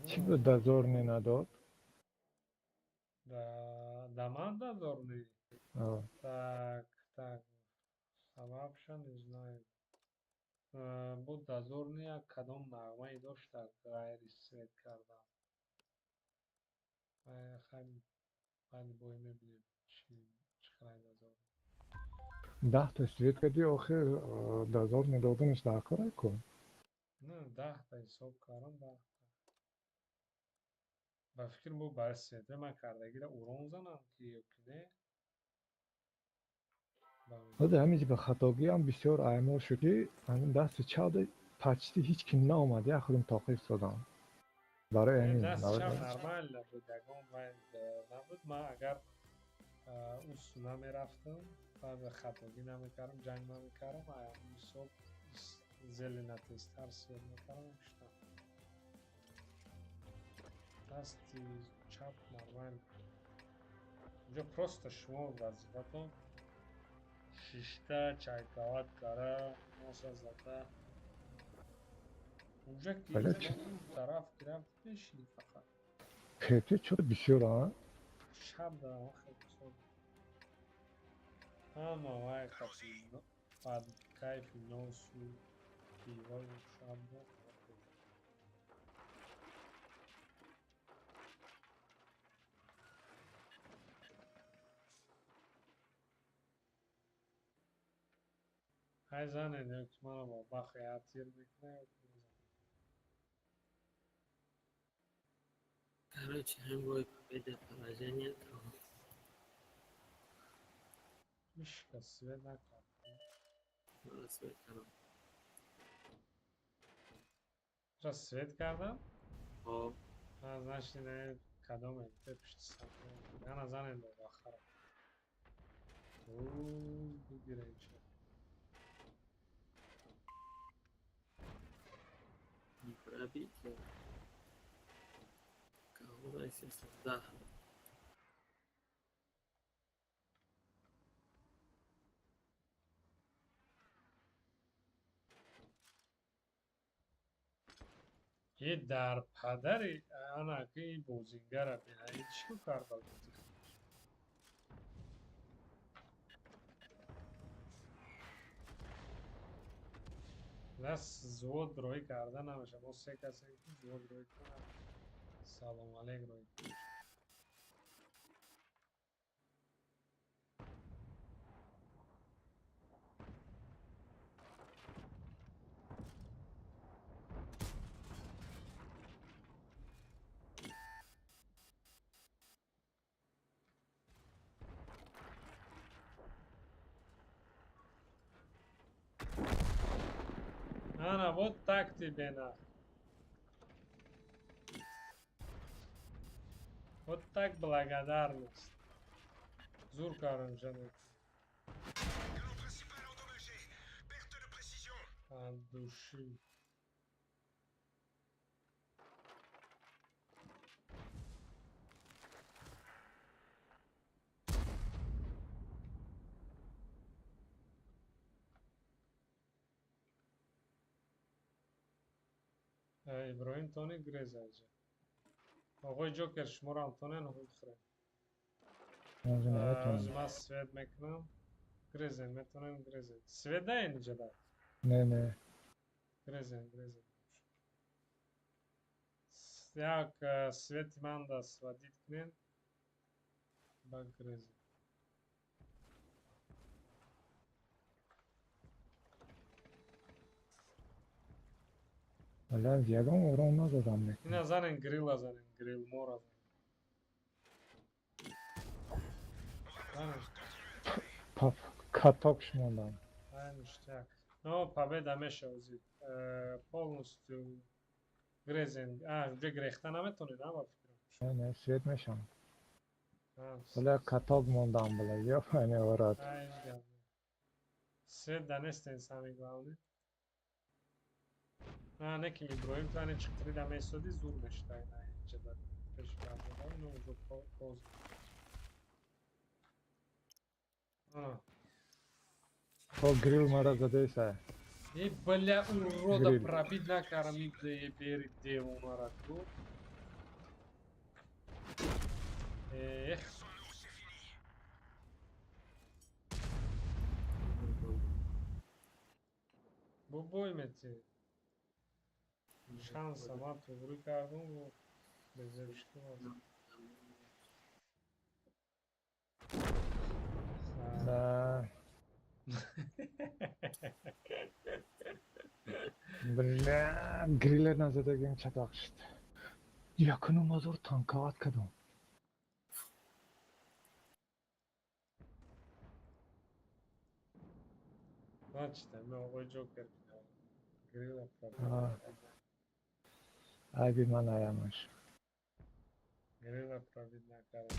Чӣ буд дозорный надод? Да ман дозорный? Так, так. Сабабша не знаю. Буд дозорный як кадом нағмае дошт ғайри свет кардан. Хай, баъди бой мебинем, чӣ хелай дозорный. 10-та свет кардӣ, охир дозорный доданаш дар кора ку? Не, 10-та ҳисоб кардам, 10-та. Ба фикр бо барои светҳои ман кардагиро урон занам ки ё ки не? Ҳозир ҳамин ба хатогиам бисёр аймор шуд, ки ҳамин дасти чапда почти ҳеҷ ким наомад, як худам тоқӣ истодам. Барои ҳамин. Дасти чап нормально буд, ягон вай набуд. Ман агар усу намерафтам, баъд хатогӣ намекардам, ҷанг намекардам, ҳисоб зелена тезтар свет мекардам, куштам. Дасти чап нормально. Инҷо просто шумо вазифатон шишта чайковать кара, носа зада. Уже ки тараф ки рафт, мешини фақат. Пете чо бисёр, а? Шаб да хеле бисёр. Ҳама вай қати бад кайфи носу пиваю шаб да. Хай занед, ё ки маро бо бахи тир мекунад, ё ки мезанад. Короче, ҳам бой победа, поражение тамом. Ҳеҷ кас свет накард. Ман свет кардам. Ча свет кардам? Хоб. Значит, не кадоме пушти саф. Ана занед бо бахара. Бигирем ча. Не пробитие. Кого естественно, да. Е дар падари ана ки ин бозингара бина, ин чӣ карда буд? Нас взвод рӯй карда намеша. Мо се касем ки взвод рӯй кунад. Салом алейк рӯй кунад. Ана, вот так тебе на. Вот так благодарность. Зур кардам ҷаноб. Canon principal endommagé. Perte de précision. От души. Иброҳим тони грезаҷа. Оғои Ҷокер, шуморо ҳам тонен худ хӯрем. Ҳозир ман свет мекунам. Грезен, метонем грезен. Свет даен иҷа да? Не, не. Грезен, грезен. Як свети ман да сводить кунен. Ба грезен. Вале ягон урон надодам. Ина занен грила занен, грил мора занен. Занен. Каток шмондам. Ай, ништяк. Но победа меша ози. Полностью грезен. А, уже грехта наметонед, а, ба фикрам. Не, не, свет мешам. Бля, каток мондам, бля, ёбаный в рот. Свет данестен, самый главный. А, не ки Иброим, то не чиқтрида месоди, зур мештай на инҷа пеш бардодам, но уже поздно. О, грил мара задеса. Э, бля, урода, пробить накарми, бери девонара ту. Эх. Бобой мети. Шанса ма туғри кардум, безебшки. Да. Бля, гриллер назадагим чатақ шуд. Якуну мазор танковат кардам. Значит, ами оғои Ҷокер грилла пробить. Айби ман аямаш. Грилла пробить накардам.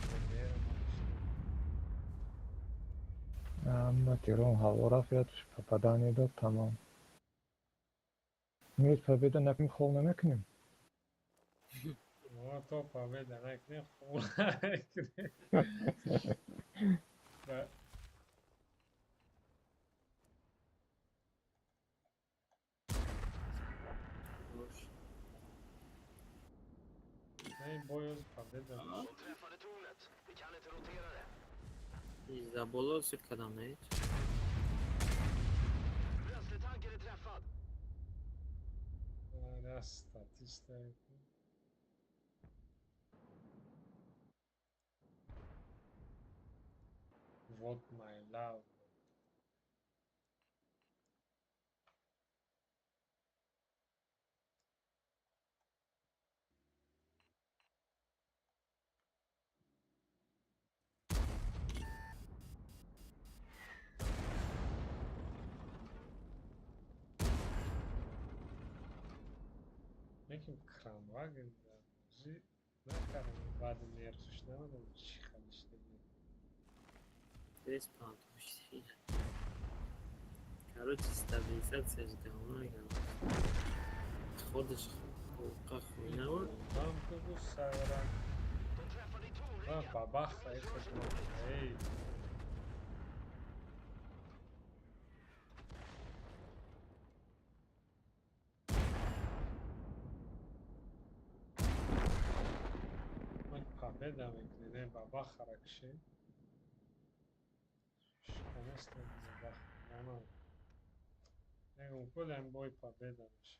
Ама тиром ҳаво рафт, попадание дод, тамом. Имрӯз победа накунем, хол намекунем. Мо то победа накунем, хол намекунем. Не, боёз победа. Изаболо сир кадам не? Статиста. Вот my love. Неким кранваген зи накардам, баъди нервш намедонам чӣ халиштагӣ. Бес пантушти. Короче, стабилизация говно. Ходиш хуйня хуйня буд. Там кугу сара. А, бабах, эй. Победа мекунем, бабах харакши. Шиканеста бабах. Мана. Мегум кулем бой победа меша.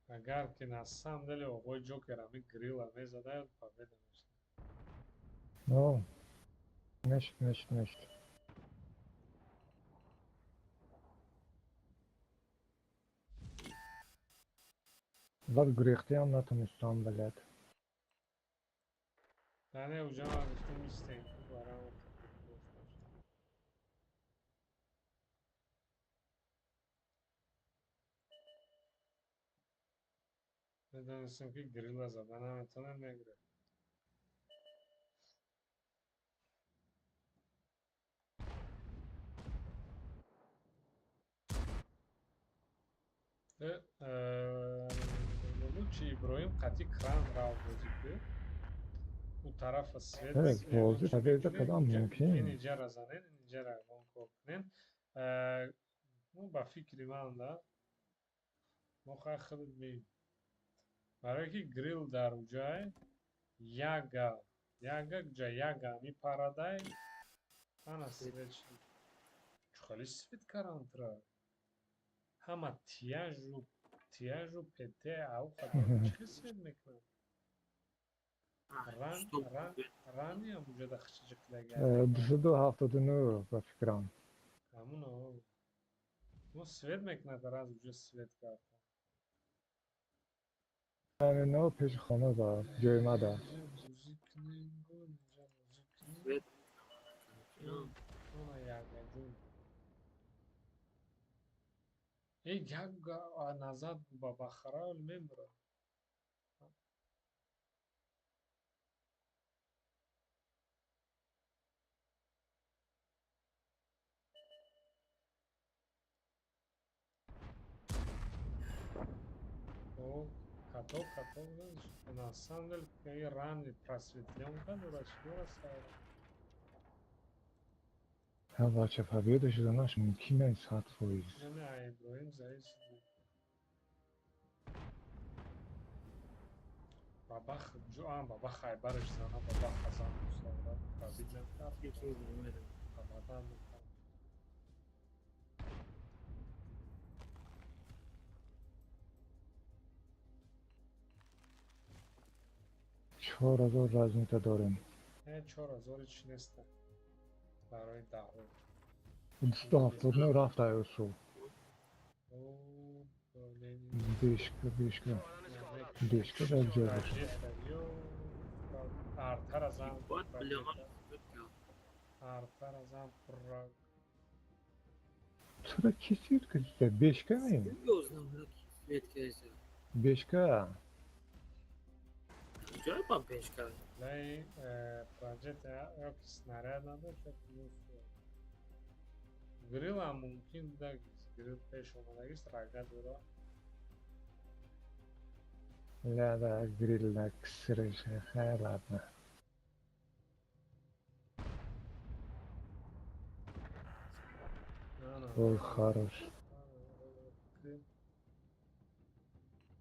Агар ки на самом деле оғои Ҷокер ами грилла мезада, победа меша. Ну, мешт, мешт, мешт. Баъд гурехтиам натонистам, блядь. Не, уҷа ман гуфтам истем, барам. Медонистам ки грилла зада наметонам, мегирад. Лучи Иброим қати кран рав бозӣ ку. У тарафа свет. Бозӣ победа кадам мумкин. Инҷара занен, инҷара вон кор кунен. Ну, ба фикри ман да. Мо хай худат бин. Барое ки грил дар уҷай яга, яга ҷа яга мипарадай. Ана свет шуд. Чӣ свет карантра? Ҳама тияжу ПТ ау чӣ свет мекунад? Рани ам уҷада хичиҷиқдага. 279 ба фикрам. Ҳамун ну свет мекунад, раз уҷа свет кард. Но пеши хона да, ҷои ма да. Свет. Она яга ҷун. Э, як назад ба Бахара мебурад. О, каток, каток, на самом деле, какие раны просветленка, дурачок, Ҳа, бача, победа шуданаш мумкин аст 100%. Не, а Иброҳим зависит. Бабах, ҷо, баба Хайбараш зана, баба Хасан мусаврат, пробить накард. Бабадан накард. 4000 разница дорем. Э, 4000 чи неста. Барои даҳо. 279 рафта айсу. О, Ленин. Бешка, бешка. Бешка дар ҷо бошад. Артара зан. Вот, бля, Артара зан пурра. Чара ки свет кардида? Бешка ми? Свет кардида. Бешка. Ҷой ба бешка. Лай проҷекта ёки снаряд надошт, ёки муфт. Грил ҳам мумкин буда, грил пеш омадагист, рага дора. Ля, да, грил на ксреш, хай, ладно. Ой, хорош.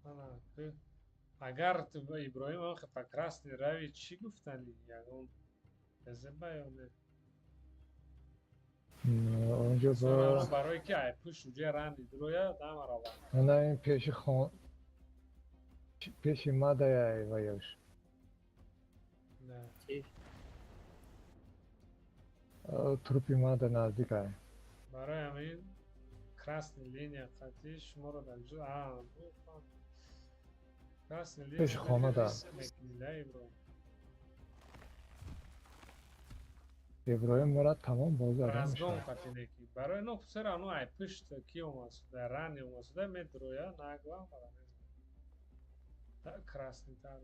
Ана, агар Иброҳим охи па красный рави чӣ гуфтани? Ягон КЗБ ё не? Онҷо ба барое ки ай пӯш уҷа рани дуроя дамарава. Ана ин пеши хон пеши мадая ваяш. Не. Чи? Трупи мада наздик ай. Барои ҳамин красный линия қатъи шуморо дар ҷо а красный линия Пеши хона да. мекунӣ, Иброҳим. Иброҳим мурад тамом бозӣ Разгон қатъи неки. Барои но сера ано ай пушт ки омад суда, рани омад суда медроя нагва мара мезанад. Да красный тар.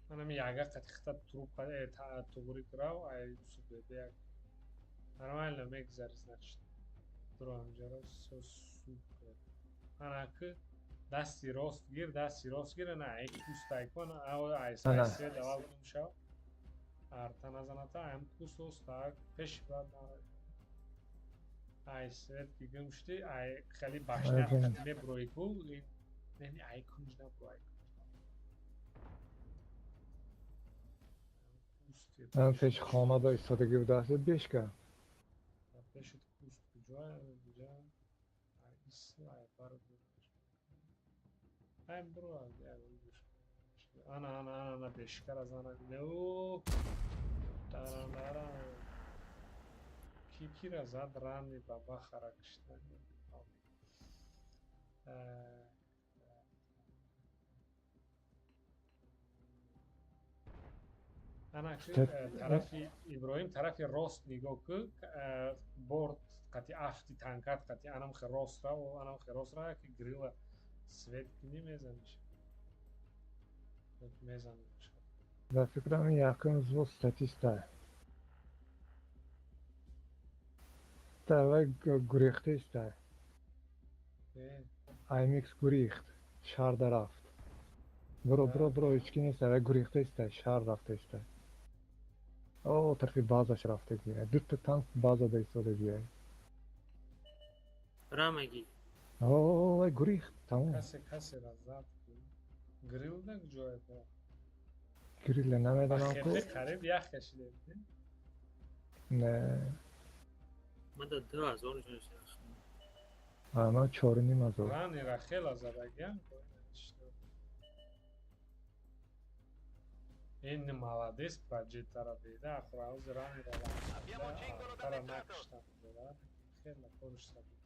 Манами яга қатъи хита труп туғри крав ай субеде як. Нормально мегзари, значит. Дуро ҳамҷаро всё супер. Ана ки дасти рост гир, дасти рост гир, ана ай куст ай кун, ай Ана. свет аввал гум шав. Арта назаната, ам куст ост, пеши баъд нара. Ай свет ки гум шуди, ай хеле башня Ай, қати меброи ку, ин не ай кунҷ набро, ай кунҷ. Куст Ан пеши хона да истодагӣ будааст бешка. Пеши куст куҷоя? Куҷа? Ай ис ай бар. Ай бро, ай ана ана ана ана бешкара зана. О! Тарандара. Ки кира зад рани баба хара киштан. Ана ки тарафи Иброҳим, тарафи рост нигоҳ ку, борт қати афти танкат қати анам хе рост рав, анам хе рост рав, ки грила свет кунӣ мезаниш. Мезаниш. Ба фикрам якум взвод статиста. Давай гурехта иста. Аймикс гурехт. Шаҳрда рафт. Бро, бро, бро, ҳечки нест, давай гурехта иста, шаҳр рафта иста. О, тарафи базаш рафтагӣ. Дута танк базада истодагӣ. Рамаги. О, вай гурехт, тамом. Касе касера зад. Грил на куҷое бо? Гриле намедонам ку. Хеле қариб ях кашидем. Не. Мада 2000 нишон. Ама 4,5 ҳазор. Ранира хела задагиам. Ин молодец проҷектора беда, ахур ранира тара накиштам. Хела кориш сабуд.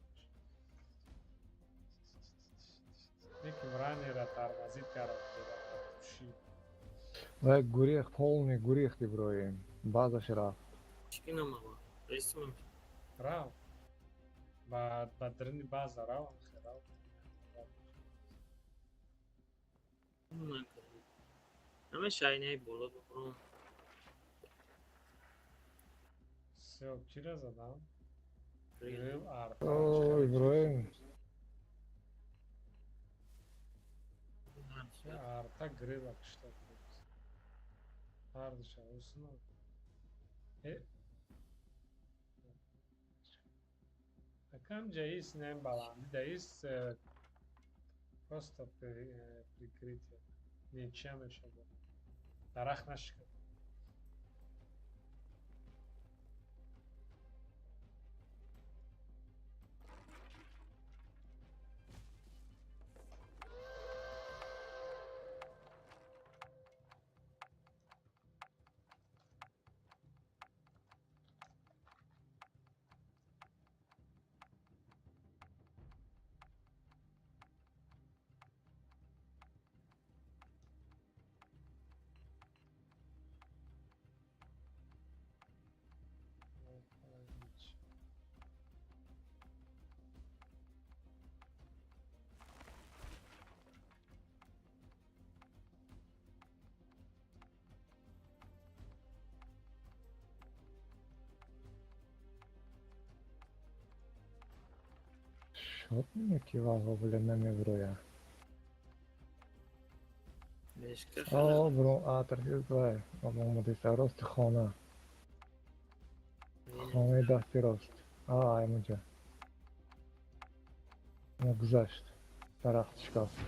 Лекин ранира тормозит кард. Вай гурехт, полный гурехт Иброҳим. Базаш рафт. Чики намава. Ресимам. Рав. Ба дарини база рав, херав. Ҳамеша инаи боло бибурам. Всё, кира задам? Грил арта. О, Иброҳим. Арта грила кишта буд. Ҳардуша усна. Акам ҷаис нем баланди, даис просто прикрытие. Ничья мешава. Дарахт нашикад. Шот мекиваҳо бля намеброя. О, бро, а тарфи омадиста рости хона. Хонаи дасти рост. А, аймуҷа. Гузашт. Дарахт шикаст.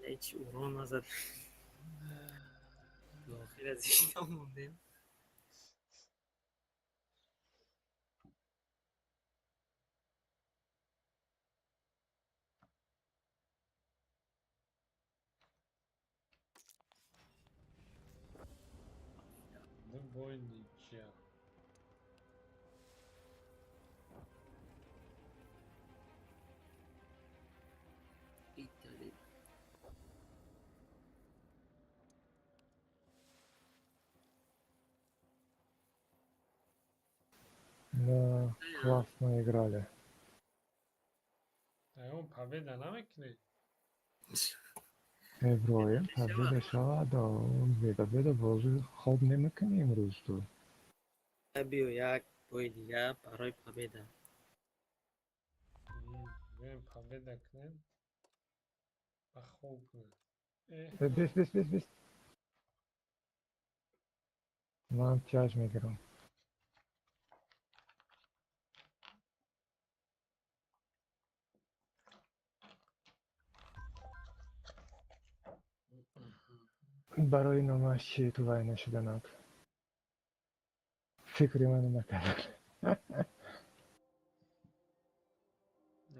Ҳеҷ урон назад. Дохил аз ишта мондем. Бой ничья. Италия. Да, классно играли. А он победа намекне? Иброҳим победа шавад, беда беда бозӣ хоб намекунӣ имрӯз ту. Биё як бои дигар барои победа. Биёем победа кунем ва хоб кунем. Бис бис бис бис. Ман тяж мегирам. Барои номаш чи ту вай нашуданак? Фикри ману накард.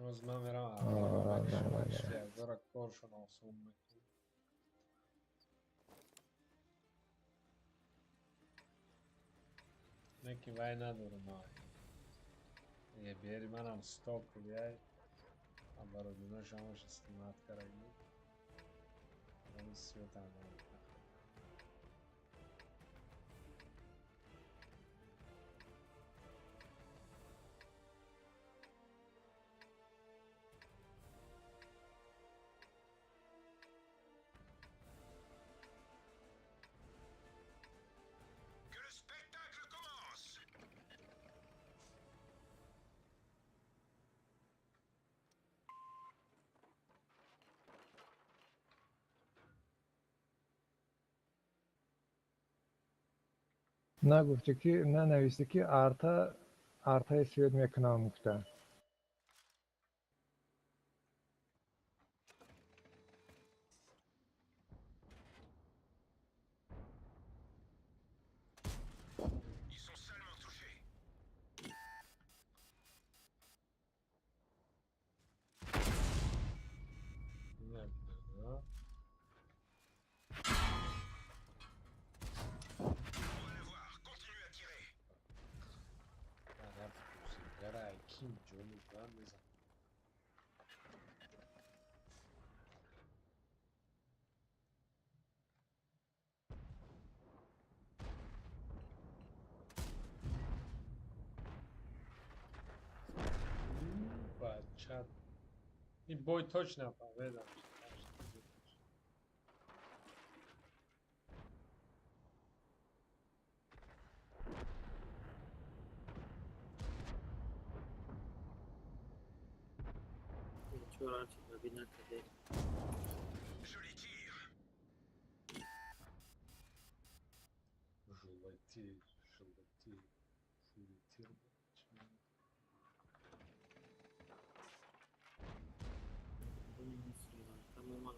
Оз ман мерам ягора коршон осон мекунам. Не ки вай надорам ай. Е бери манам сток яй. А бародино шамаш снимат караги. Ман светам. Нагуфти ки нанависти ки арта артаи свет мекунам гуфта. Шояд ин бой точно победа мешавад. Чора чи набид накарде. Joli tir. Жулати, жулати, жулатир. Тамоман.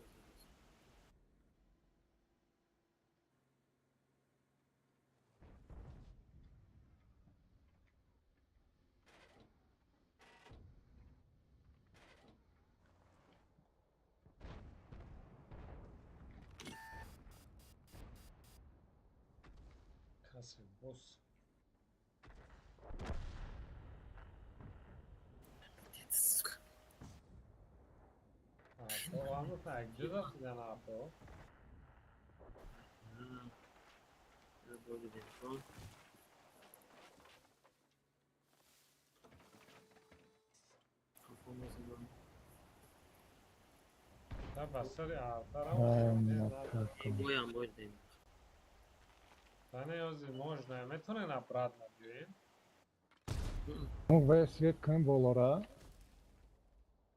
Касе бос. Сука. Ҳамто рафтидан авто. Бой дидем кон. Қафо мезанам. Да ба сари Ай, артарам. матако. Боям бой дидем. Да не, ози можно, метонен обратно биёем. Мо вай свет кунем болора.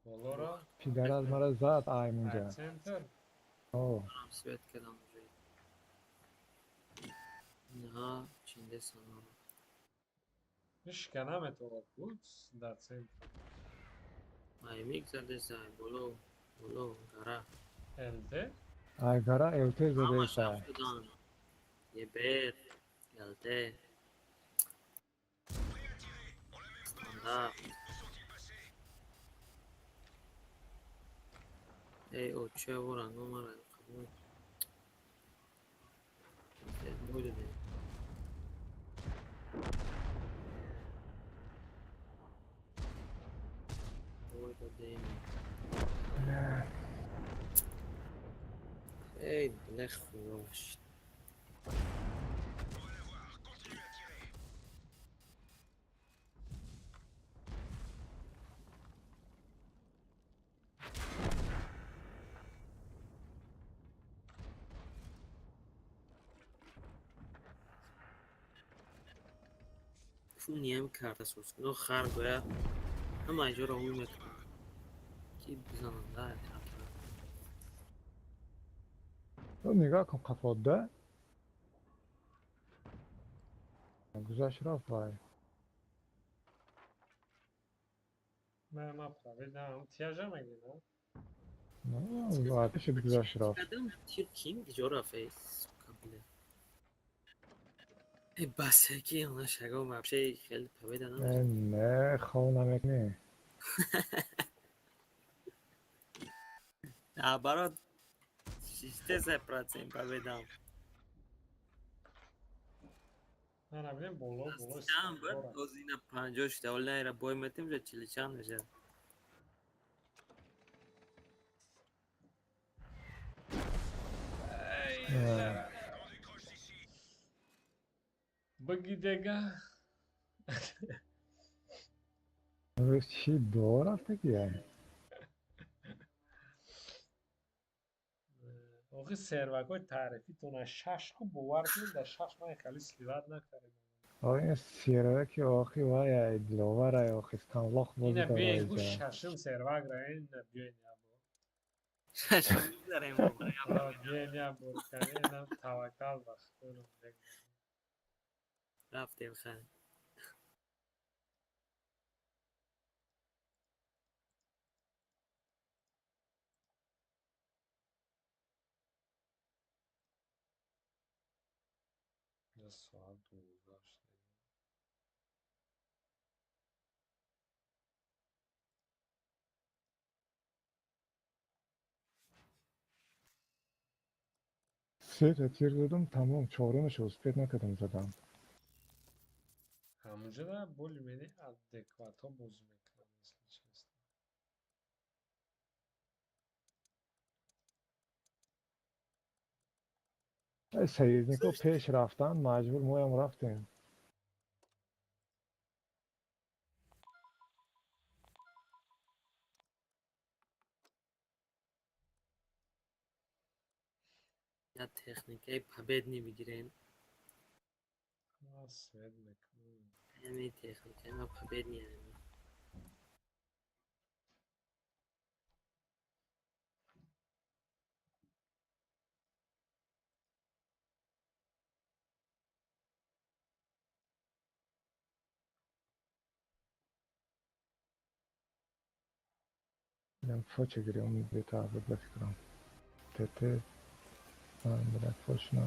Болора. Пидараз мара зад ай мунҷа. Ай центр. О, Манам свет кардам уже. Инҳа чиндесан. Ишка наметавонад буд дар центр. Ай мигзадеса, ай боло, боло, гара. ЛД. Ай гара ЛТ Ҳамаш задеса. рафтудан. ЕБР, ЛТ, Prêt à tirer. On l'a même pas стандарт. énoncé. Où sont-ils passés? Эй, оче ворангомара қабул. Бой дидем. Бой додем. Эй, бля, хуёво. On va l'avoir. Continue à tirer. Фуниям карта сос. Но хар гоя ҳама иҷоро ҳуй мекунад. Ки бизананда карта. Нигоҳ кун қафода. Гузашт рафт вай. Ма правидам. Тяжа мегина. Вай пеши гузашт рафт. Кадам тир ким иҷо рафт, эй, сука, бля. Э, бас, ки она шагом вообще хеле победа намешавад. Э, не, хов намекунӣ. Наоборот, 63% победам. На набинем боло, боло. Чанд буд? Боз ина 50 шуда, вале найра бой метем, уже чили чанд мешавад. On décroche d'ici. Бги дега. Чӣ до рафтагия? Охи сервакҳои таърифитона шаш ку бовар кунед, дар 6 ман хеле сливать накардем. О, ин серваки охи вай ай диловар ай охи станлох бози Ина биёен гу дора. Шашум сервак ра ина биёен я бор. Шашум мегзарем. Биёен я бор кани ина таваккал ба худо. Рафтем хай. Соат 12 шуд. Сета тир додам, тамом, чорумашо успеть накардам задам. Ҳамунҷода более-менее адекватҳо бозӣ мекунанд, если честно. Союзникҳо пеш рафтанд, маҷбур моям рафтем. Я техникаи победный бигирен. Свет мекунам. Ами техникаи ма победный ами. Инам фоча гирем бета ба фикрам. ТТ ман фочна.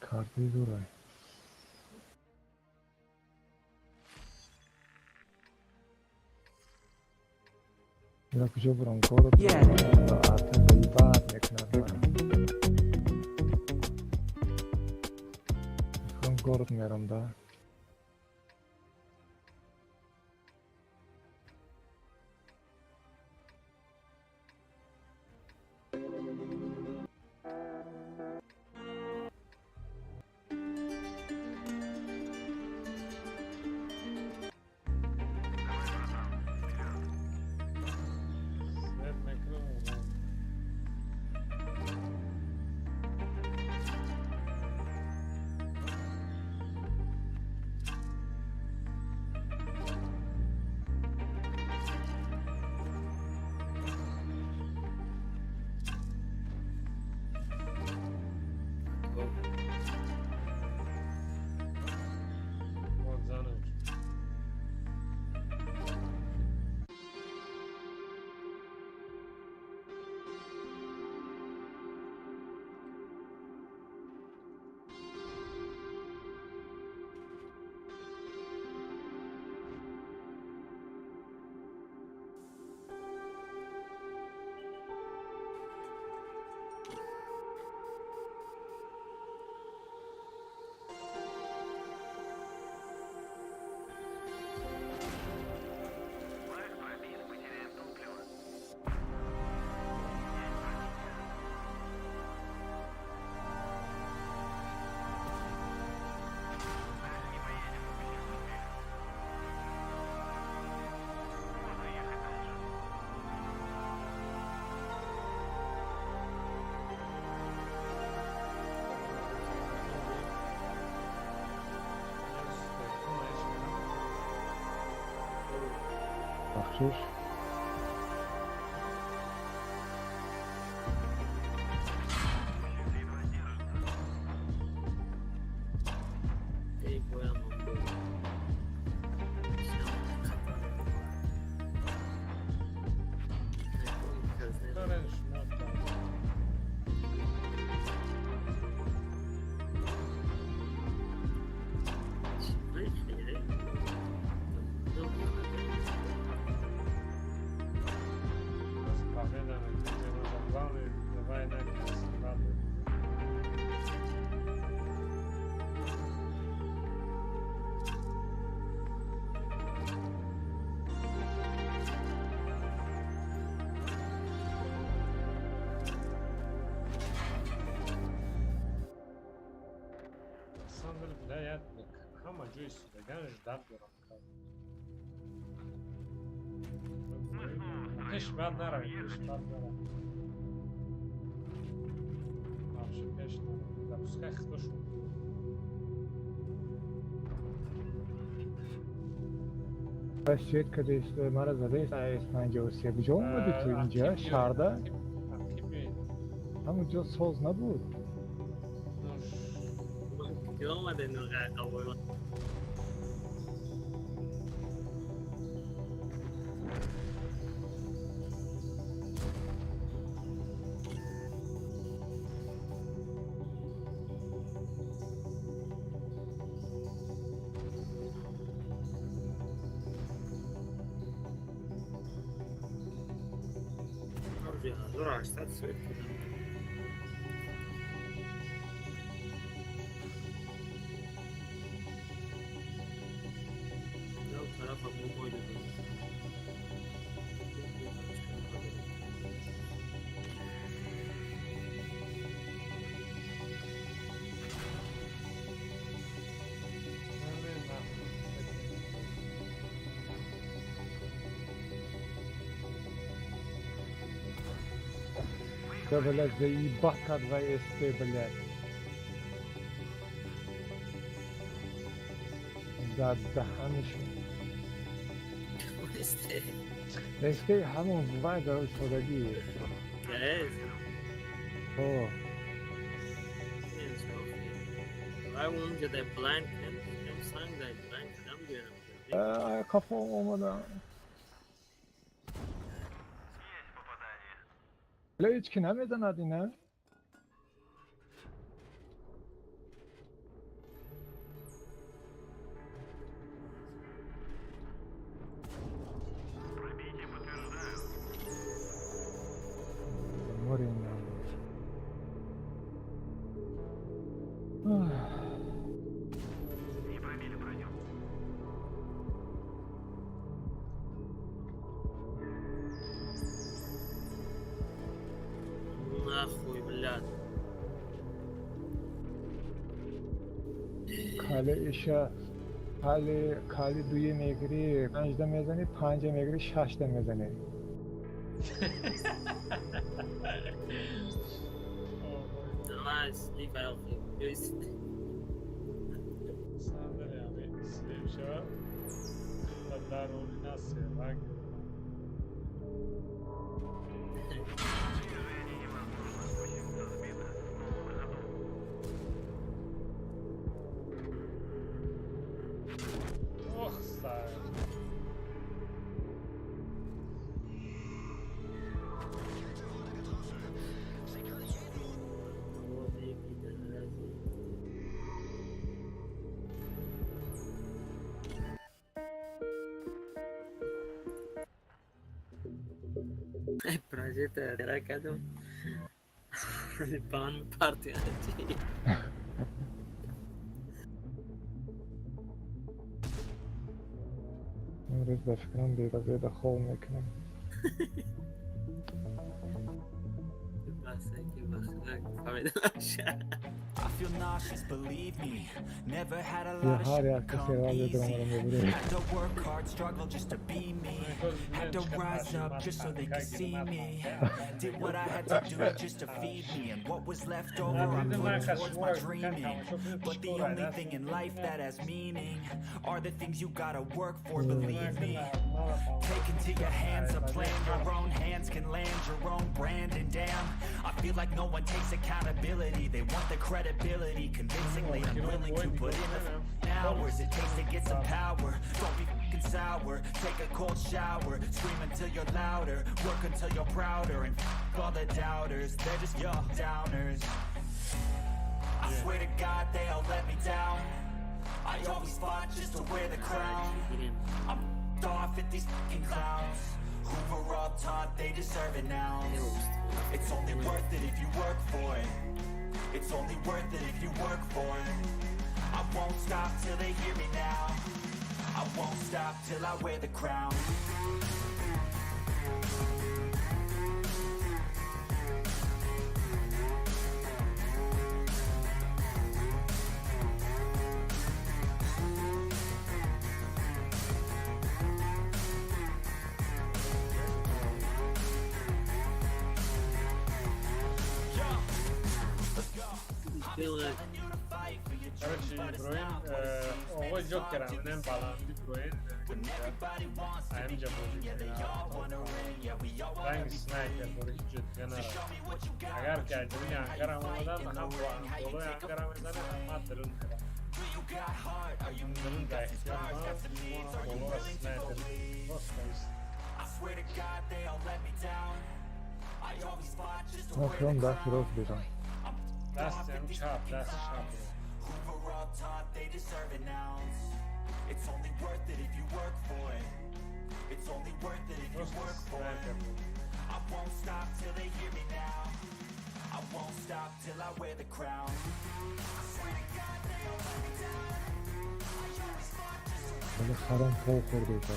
Карти дурай. Ира куҷо бурам? Город арта бад мекунад мара. Мехоҳам город мерам да. Свет мекунам. Вот занавес. Бахшиш. Эй, боям он был. Дорен шумо та. Аз победа мекунем. Главное, давай на красивый. На самом деле, бля, я ҳама ҷои истодаган ждать дорам. Пеш бад наравед, пеш бад наравед. Вообще пеш наравед. Да пускай худошон. Свет каде мара задаест АС-53. Куҷо омадӣ ту инҷа? Шаҳрда? Ақиб биёед. Ҳамон ҷо соз набуд. Куҷо омаде нуға қабул? 1800 свет кардам. Тарафа бой додем. Да, блядь, заебать К2 СТ, блядь. Да, да, ҳамишон. СТ ҳамон вай дар истодагӣ. О. Вай унҷа дай блайнд кам санг дай блайнд кам гӯям. Қафо омада. Бля, ҳеҷ ки намезанад ина. Не пробили броню. Нахуй, блядь. Кале иша кале кали дуе мегирӣ, панҷда мезанӣ, панҷа мегирӣ, шашда мезанӣ. Nice, leave Alfie. Слив шава ва даруни насе ранг. Ох, сар. Прожета ракадум. Бан партия. Имрӯз ба фикрам беда хоб мекунам. I feel nauseous, believe me. Never had a lot of ҳар shit як касе come вазъ easy. даромада мебуред. Had to work hard, struggle just to be me. Had to rise up just so they could see me. Did what I had to do just to feed me. And what was left over, I put towards my dreaming. But the only thing in life that has meaning are the things you gotta work for, believe me. Take into your hands a plan. Your own hands can land your own brand. And damn, I feel like no one takes accountability. They want the credibility. Convincingly unwilling to put in the hours it takes to get some power. Don't be f***ing sour. Take a cold shower. Scream until you're louder. Work until you're prouder. And f*** all the doubters. They're just your downers. I swear to God they all let me down. I always fought just to wear the crown. I'm f***ed off at these f***ing clowns who were all taught they deserve an ounce. It's only worth it if you work for it. It's only worth it if you work for it. I won't stop till they hear me now. I won't stop till I wear the crown. Короче, Иброим, оғои Ҷокерам, инам баланди Иброим, аимҷа бозӣ кунад. Ранги снайпер дора, ҳеҷ ҷо дига нарафт. Агар ки аз ҷониби ангарам омадам, ҳам бо болои ангарам мезанем, ҳам ман дарун мерам. Дарун дар ихтиёр ман, болоро снайпер просто ист. Ман хиём дасти рост бизан. Дасти ҳам чап, дасти чап. Who were all taught they deserve an ounce. It's only worth it if you work for it. It's only worth it if you Просто work for it. снайпер буд. I won't stop till they hear me now. I won't stop till I wear the crown. I swear to God they all let me down. I always fought just to Вале харом пол хӯрдеша.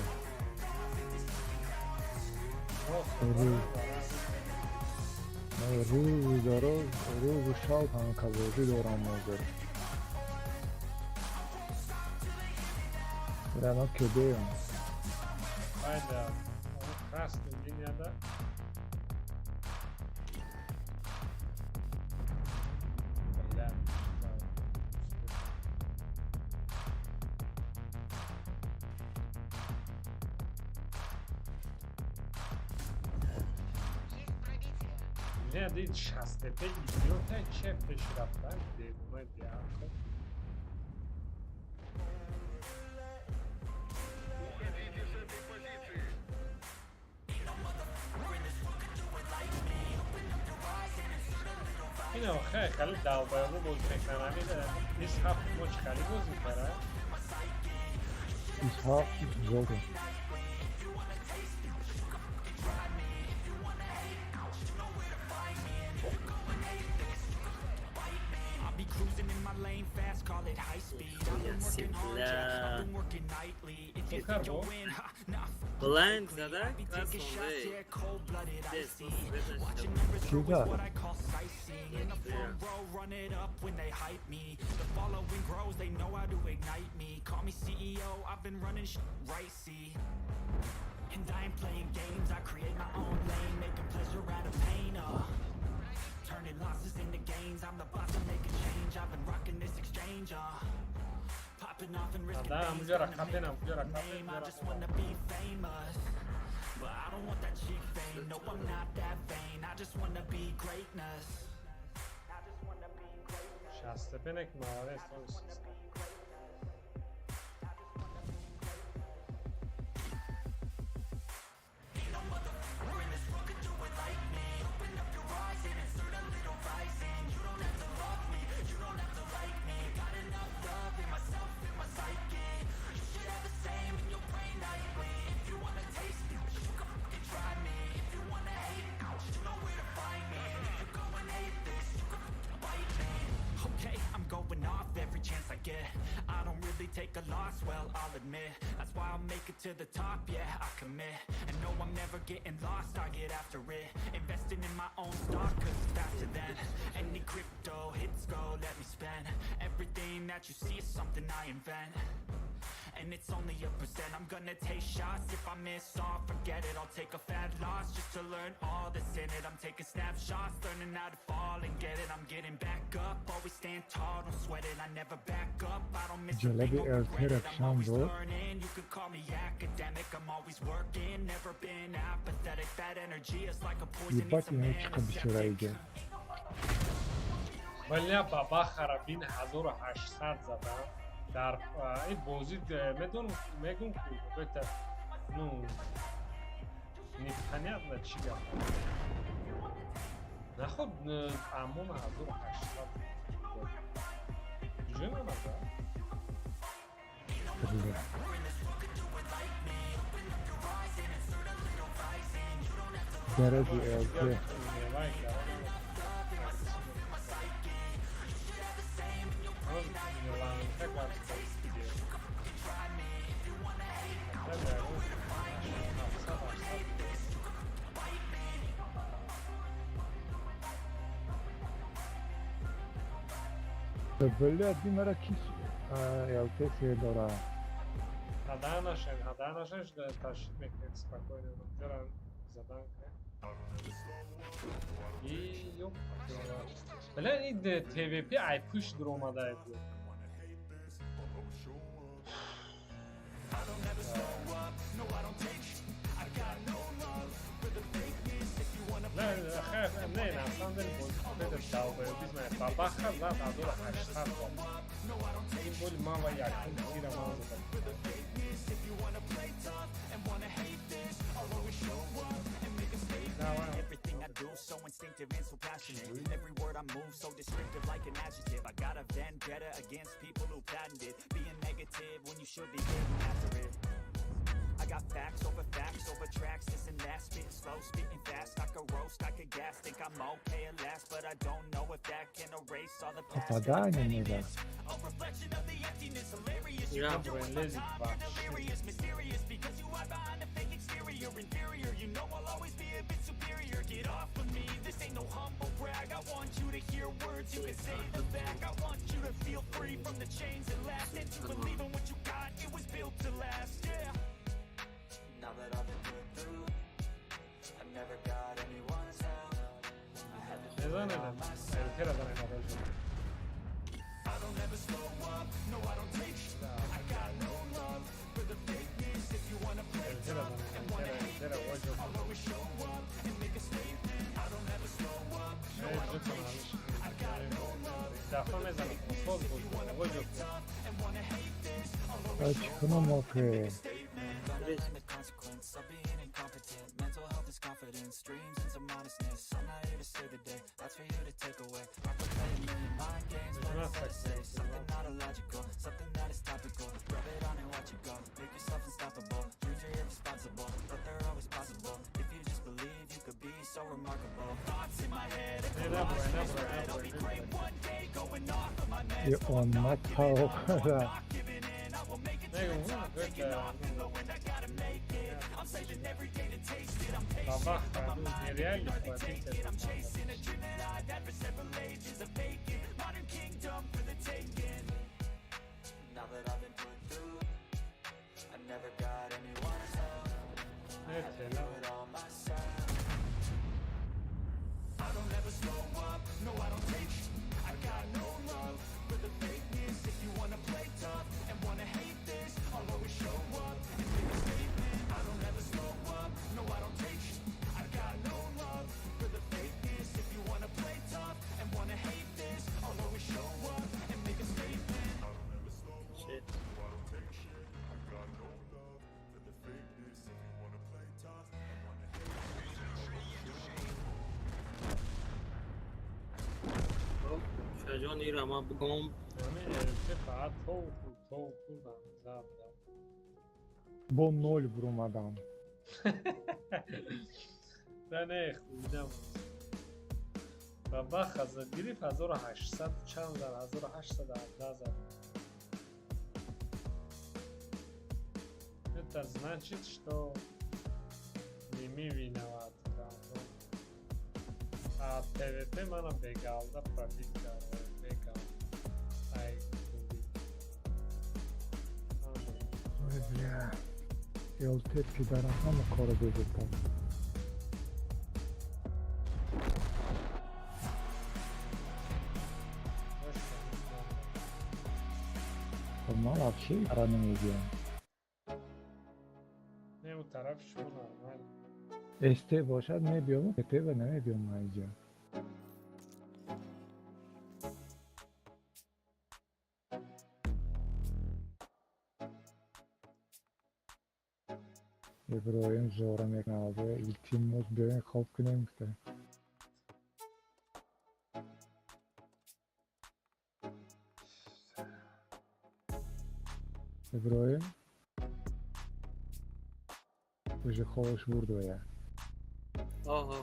Рост, Рӯз. Рӯзи дароз, рӯзу шаб ҳамкабозӣ дорам ҳозир. Рано кедеем. Пайда, красный линияда. Не, дид шастепе идиота че пеш рафта, девонаи беақл. Уходите с этой позиции. Ин охе хеле долбоёбо бозӣ мекунанд. Ҳамин 27 мо чӣ хеле бозӣ кара? 27 зода. I'll be cruising in my lane fast, call it high speed. I've been working hard, yeah, I've been working nightly. If you think you'll win, ha, nah, Blind зада I be taking shots, красонде. yeah, cold-blooded, Дес, icy. света Watching шава. numbers grow is Кида? what I call sightseeing. In the front row, run it up when they hype me. The following grows, they know how to ignite me. Call me CEO, I've been running right, see. And I ain't playing games, I create my own lane, making pleasure out of pain. Turning losses into gains, I'm the boss, I'm making change. I've been rocking this exchange. Popping off and risking Да, things, амуҷора gonna капен, make a амуҷора капен, name. I амуҷора just капен. wanna be famous. But I don't want that cheap fame, no, I'm not that vain. I just wanna be greatness. I just wanna be greatness. Шастепе не ки молодец, то Okay, I'm going off every chance I get. I don't really take a loss, well, I'll admit. That's why I'll make it to the top, yeah, I commit. And no, I'm never getting lost, I get after it. Investing in my own stock, 'cause it's faster than any crypto hits go, let me spend. Everything that you see is something I invent. And it's only a percent. I'm gonna take shots. If I miss all, forget it. I'll take a fat loss just to learn all that's in it. I'm taking snapshots, learning how to fall and get it. I'm getting back up, always stand tall, don't sweat it. I never back up, I don't miss a Jaleb thing, don't regret it. I'm Elter always буд. learning, you could call me academic. I'm always working, never been apathetic. Bad energy is like a poison, Ебать needs some ино чӣ қадр бисёра antiseptic. иҷа. Бля, баба харабин 1800 задам дар ин бозӣ. Медонам, мегум ку это, ну, непонятно чӣ гап наход. Амон 1800 куҷо мемада? Бля. Гаражи ЛТ. Невай ланка гард. 700 800. Бля, димара кис ЛТ се дора. Хаданашен, хаданашен, ташид мекунед спокойно. Ҷора задан и ёп. Бля, ин ТВП ай пушт дуромада буд. Не, не, на самом деле бозӣ какой-то долбоёбизм. Бабаха зад 1800 зад. Ин боли ман ва якум тира ман задам. Давай. Everything I do so instinctive and so passionate. Every word I move so descriptive, like an adjective. I got a vendetta against people who patented being negative when you should be getting after it. I got facts over facts over tracks, this and that. Spitting slow, spitting fast. I could roast, I could gas. Think I'm okay at last, but I don't know if that can erase all the past and the Попадание не да. pettiness. A reflection of the emptiness, hilarious. You Yeah. think you're worth my Лезет time, you're вообще. delirious, mysterious because you hide behind a fake exterior, inferior. You know I'll always be a bit superior. Get off of me, this ain't no humble brag. I want you to hear words, you can say them back. I want you to feel free from the chains at last, and to believe in what you got. It was built to last, yeah. Now that I've been put through, I never got anyone's help. I had to do it all Мезанедам. myself. ЛТ-ра занем адажо. I don't ever slow up, no, I don't take I got no love for the fakeness. If you wanna play ЛТ-ра tough занем. and wanna ЛТ-ра, hate ЛТ-ра this, воҷо. I'll always show up and make a statement. I don't ever slow up. Дафъа мезанам, соз боз оғоз. Чӣ кунам охе? The consequence of being incompetent. Mental health is confidence, dreams and some modestness. I'm not here to save the day, that's for you to take away. I could play a million mind games, but instead I say something not illogical, something that is topical. Rub it on and watch it go. Make yourself unstoppable. Dreams are irresponsible, but they're always possible. If you just believe, you could be so remarkable. Thoughts in my head, a Не, набро, набро, набро. И омад та. Мегум, ба вақт ҳанӯз нереально профит. Now that I've been put through, I never got anyone's help. Не тела. Do it all myself. I don't ever slow up, no, I don't take I got no love for the fakeness. If you wanna play tough and wanna hate this, I'll always show up and make a statement. I don't ever slow up, no, I don't take I got no love for the fakeness. If you wanna play tough and wanna hate this, I'll always show up and make a statement. Shit. Хоб, шаҷон, ира ма бигом. Ҳамин РТ фақат тов хӯрд, тов хӯрд, зад. Бо ноль бурумадам. Да не, хӯрдам. Ба бах гирифт 1800 чанд зад, 1817 зад. Это значит, что не мы виноваты. А ПВП мана бегалда пробит кард, бегал. Ай, кубик. Ой, бля. ЛТ пидарам ҳама коро безеб кард. Хоб, ман вообще ара намегирам. Не, у тарафи шумо нормально. СТ бошад, мебиём, ТП ва намебиём ман инҷа. Иброҳим зора мекунад: илтимос, биёем, хоб кунем, гуфта. Иброҳим уже хобаш бурд оя. Оҳо.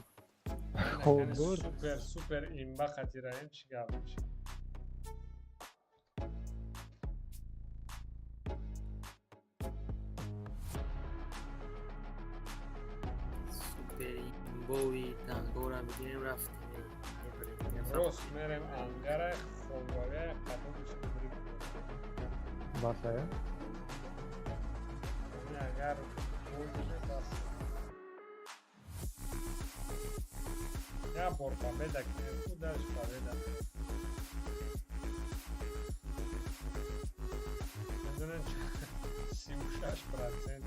Хоб бурд. Супер, супер имба хатираем, чӣ гап мешавад? Супер имбови тангора бигирем, рафтем. Рост мерем ангара, хобавия кадомиш кубрик. Басая. Агар бозиме, бас. Як бор победа кунем, ку дальше победа. Медонем, 36%.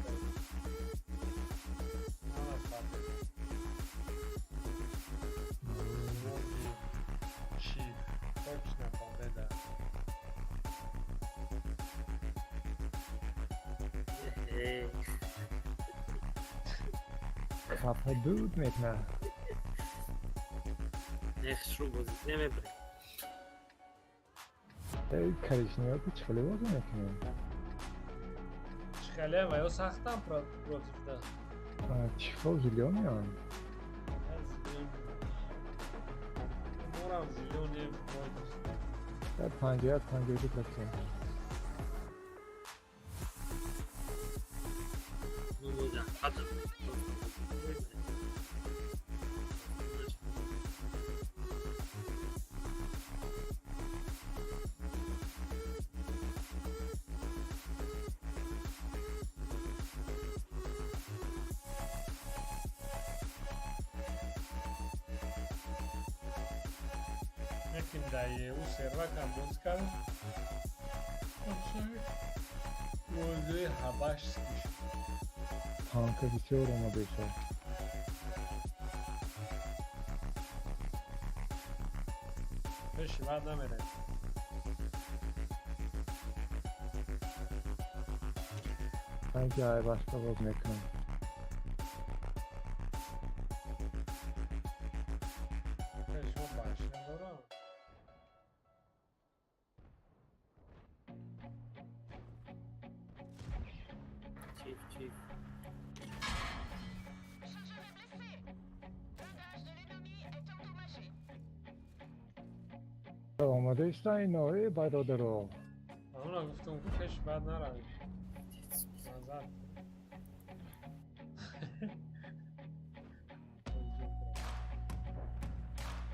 Ана победа. Ноги чип. Точно победа. Э, Хафа дуд мекунад. Нехшру бозӣ намебарем. Коричневый ку чӣ хеле бозӣ мекунем? Чӣ хеле ва ё сахтам против да. Чӣ хел зелёныян? Морам зелёный против. 51, 52%. Ну, да, хата. Яким да ЕУ сервакам боз кард. Бозии ҳабашский шуд. Танка бисёр омада шуд. Пеши вад намерем. Ман ҷай башка боз мекунам. Шумо башня дорам. Чиф, чиф. Омада иста ино, э бародаро. Ҳамона гуфтам, ку пеш баъд наравед. Назар.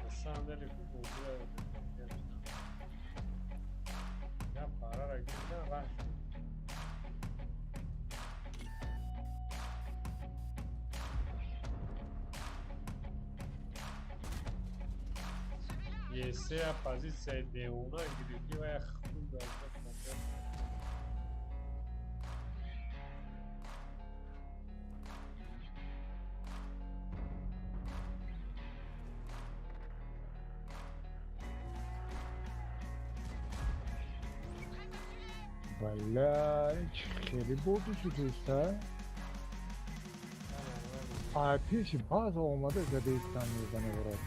На самом деле ку бозиро я парара гирифтан рафт. Есея позитсияи девона гирифтӣ ва як худ аз. Бля, хеле бозӣ шудиста. Ай пеши база омада зада истан мезане брат.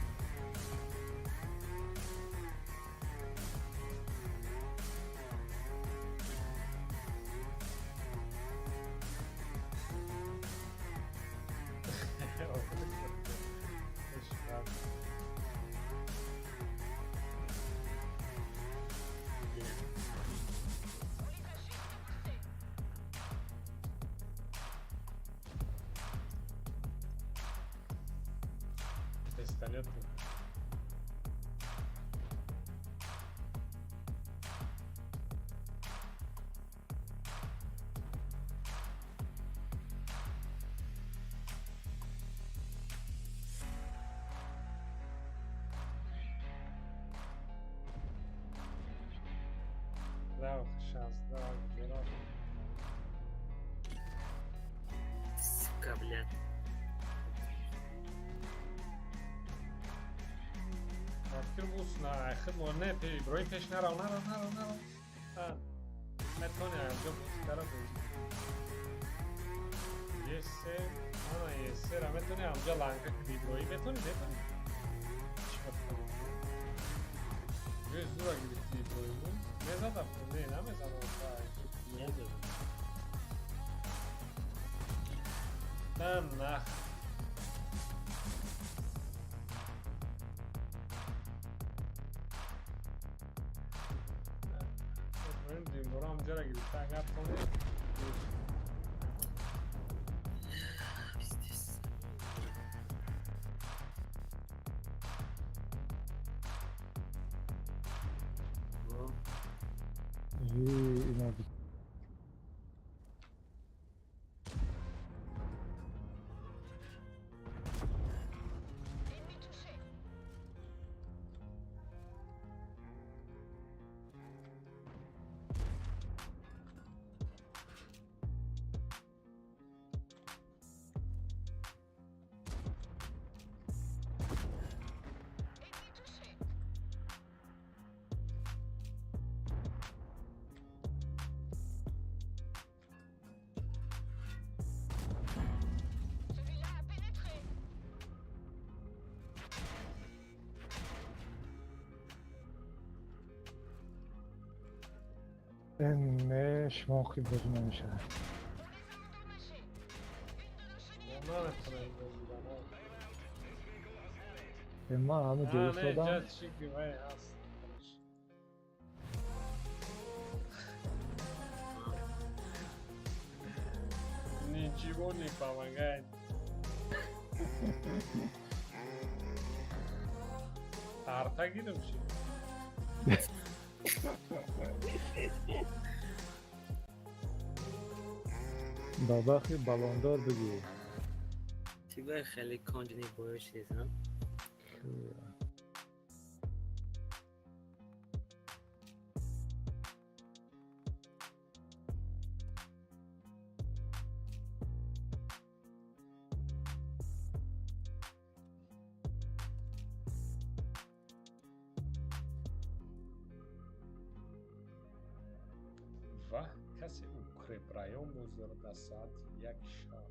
Пистолет. Да, 16 ҷора. Сука, блядь. Фикр бус на хид не пе Иброҳим, пеш нарав, нарав, нарав, нарав. Метони анҷо бозикара бозӣ. Есе, ана есера метони амҷа ланга кунӣ, Иброҳим, метони, метони. Чӣ кор? Ҷои зура гирифти, Иброҳим. Мезадам, не, намезадам. Мезадам. На, нах. Иброҳим димбора амҷара гирифта, агар тони. Пиздец. О, Ино. Не, шумо хи бозӣ намешавад. Наметонам бозидан. Ман ҳама ҷо Не, истодам. ҷа чӣ вай ҳаст. Ничего не помогает. Арта гирим чӣ? Бабахи баллондор бигир. Тебя хеле конченый боишься, а? Ва касе укреп. Укрепрайон боз дар соати 1 шаб.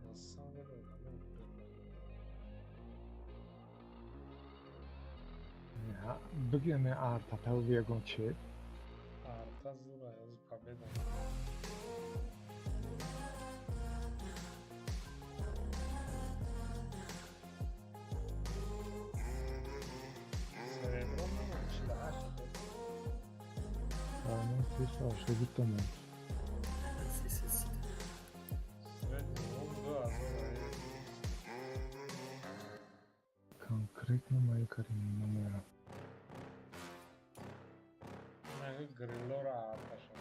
На самом деле одамо укрепрайон. Бигем артата ягон чи? Арта зура, аз победа. Серебро нама 48. Ман 382 томон. Средний 2000. Конкретно мои каримина. Гриллора арташа.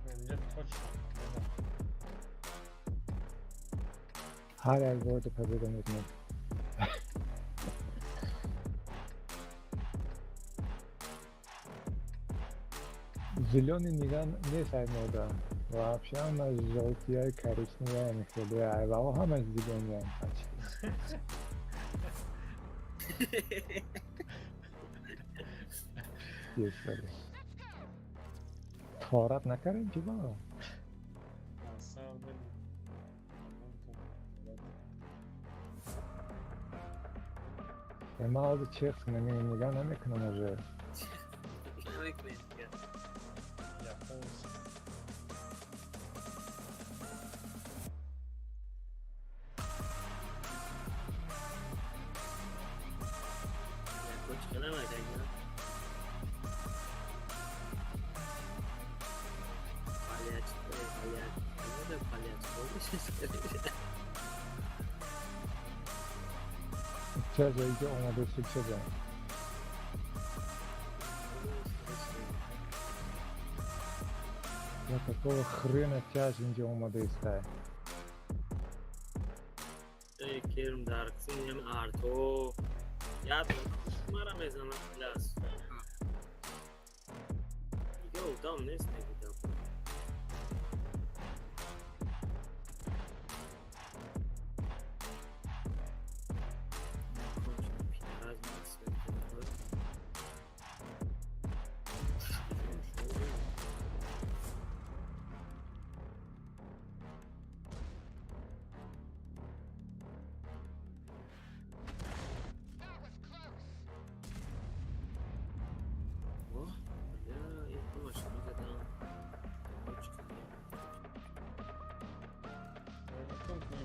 Мне точно победа. Ҳар як борда победа мекунад. Зелёный ниган нест ай мода. Вообще ҳама жёлтияй, коричневая мехеле, ай ва ҳама зелёныян почти. Торат накардем ки ба? На самом деле, Ман ҳозир чех нига намекунам уже. Намекунем дига. Японцы. Кочка намекунем. Паляч, паляч. Паляч. Ча иҷо омада шуд ча? Я какого хрена тяж инҷо омада истай? Керм дар қисми арто яд мара мезанам пляс. Дига одам нест негудам.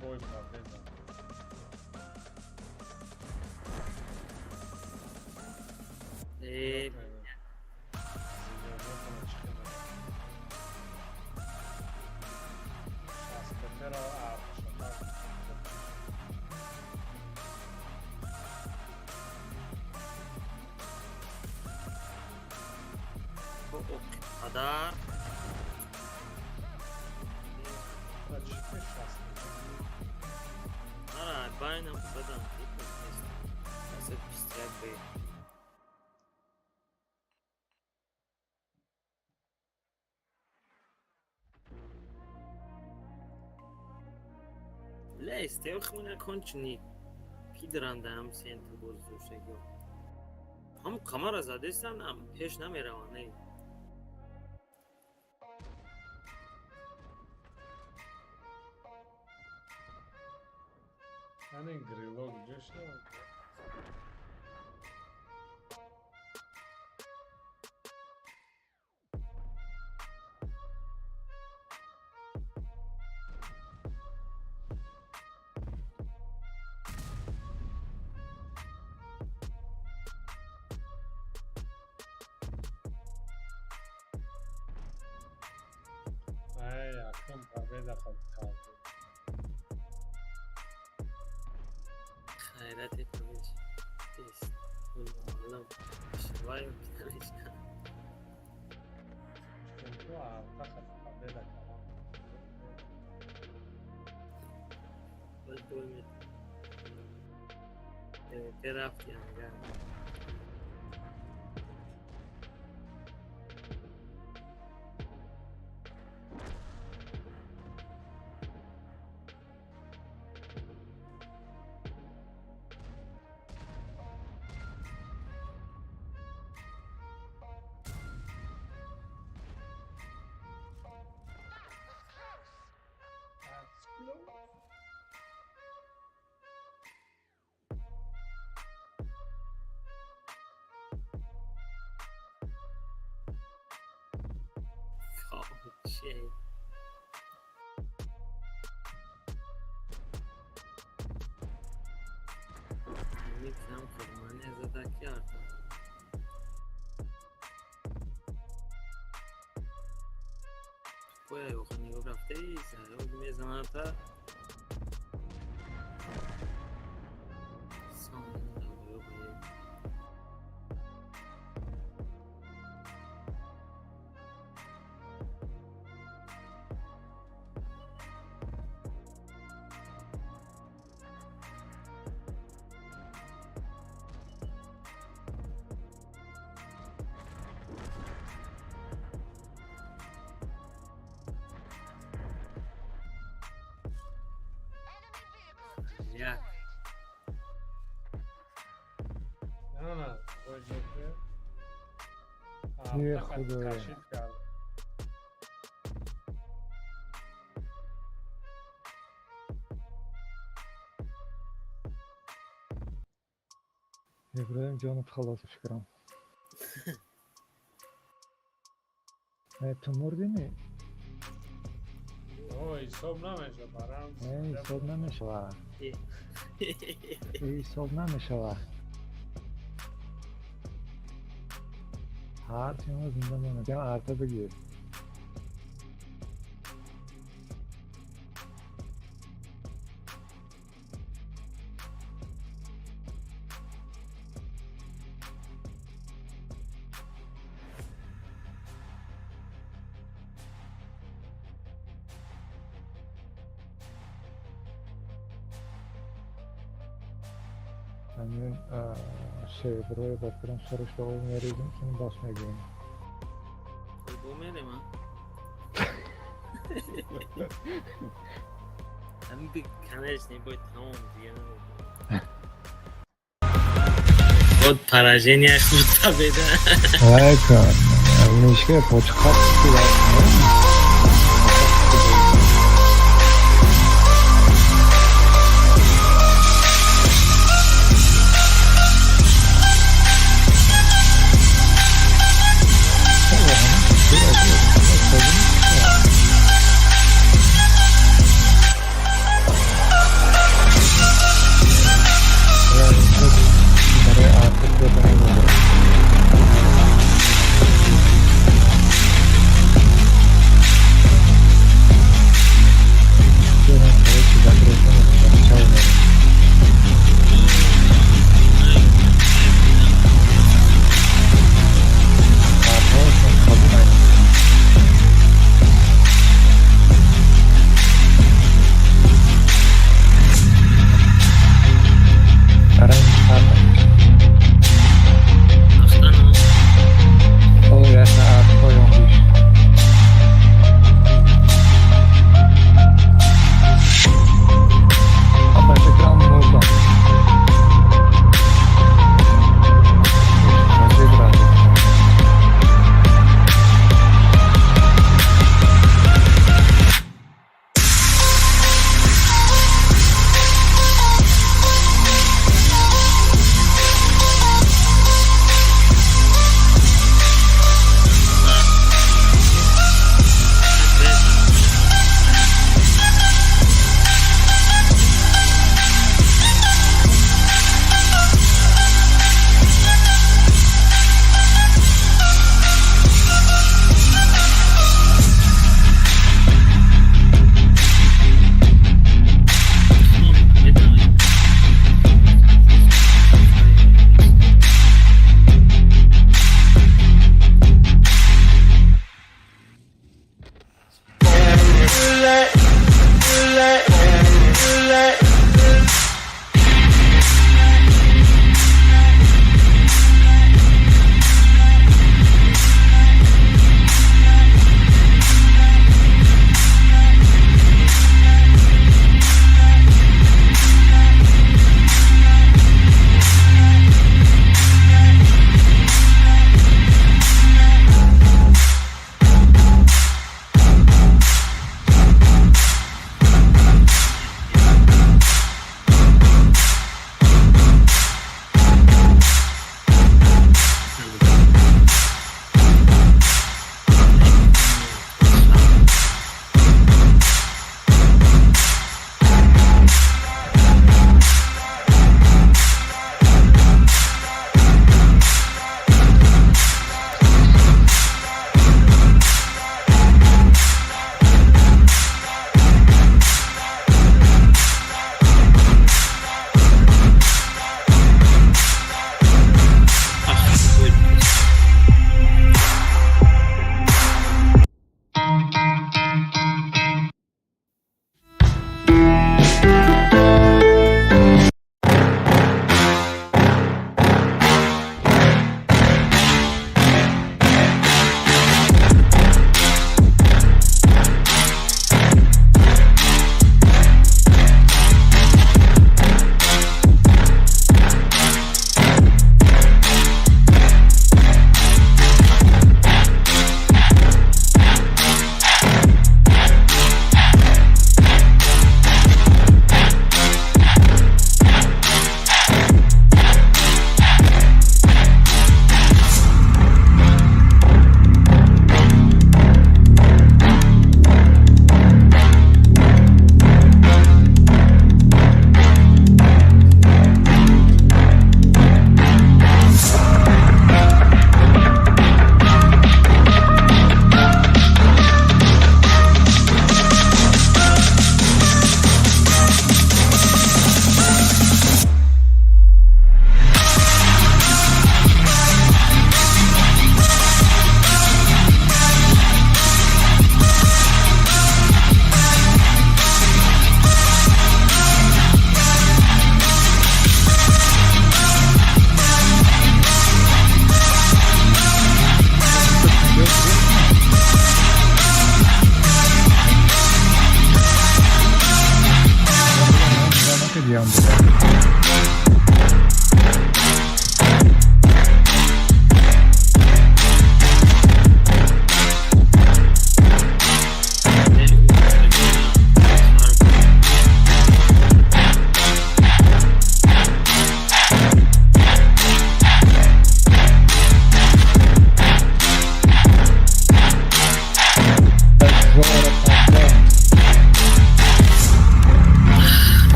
Бой победа. Қадар. Ара, байнам задам. 21 б. Ле, стевхмуна кончни. Пидранда ам центр боз дошагиё. Ҳам қамара задестан, ам пеш намераванд, не. Яъне грило где шуд? Ай, якум победа хатта. Хайрати памеш. Тес. Аллам. Швай памеш. Чунку арта хат победа кардам. Боз бой мет. Терафти ангар. Чие? Ҳамин кам қурбония зада ки арта. Поя ёха нигоҳ рафтаи мезаната. Як. На, ой, ҷокер. Е, худоё. Кашид кард. Иброҳим ҷонат халос, фикрам. Э, ту мурдими? О, ҳисоб намеша барам. Э, ҳисоб намешава. Э, ҳисоб намешава. Ҳарчи мо зинда монад. Ям арта бигир. Ҳамин шеброи ба фикрам сараш ба об мерезем, чун бас мегӯем. Бо мерем, а? Ҳамин би, конечно, бой тамом дига намекунам. Вот поражение худ победа. Лайка, мишка почқат. Барои артист дода.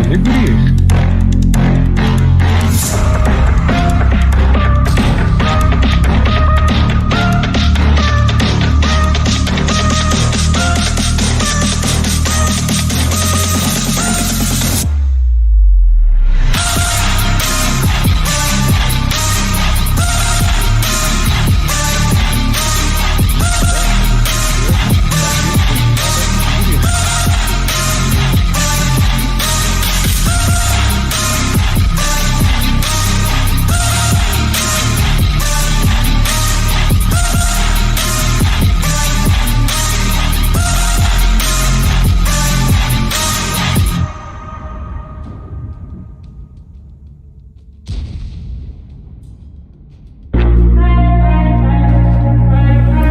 Хеле гурехт.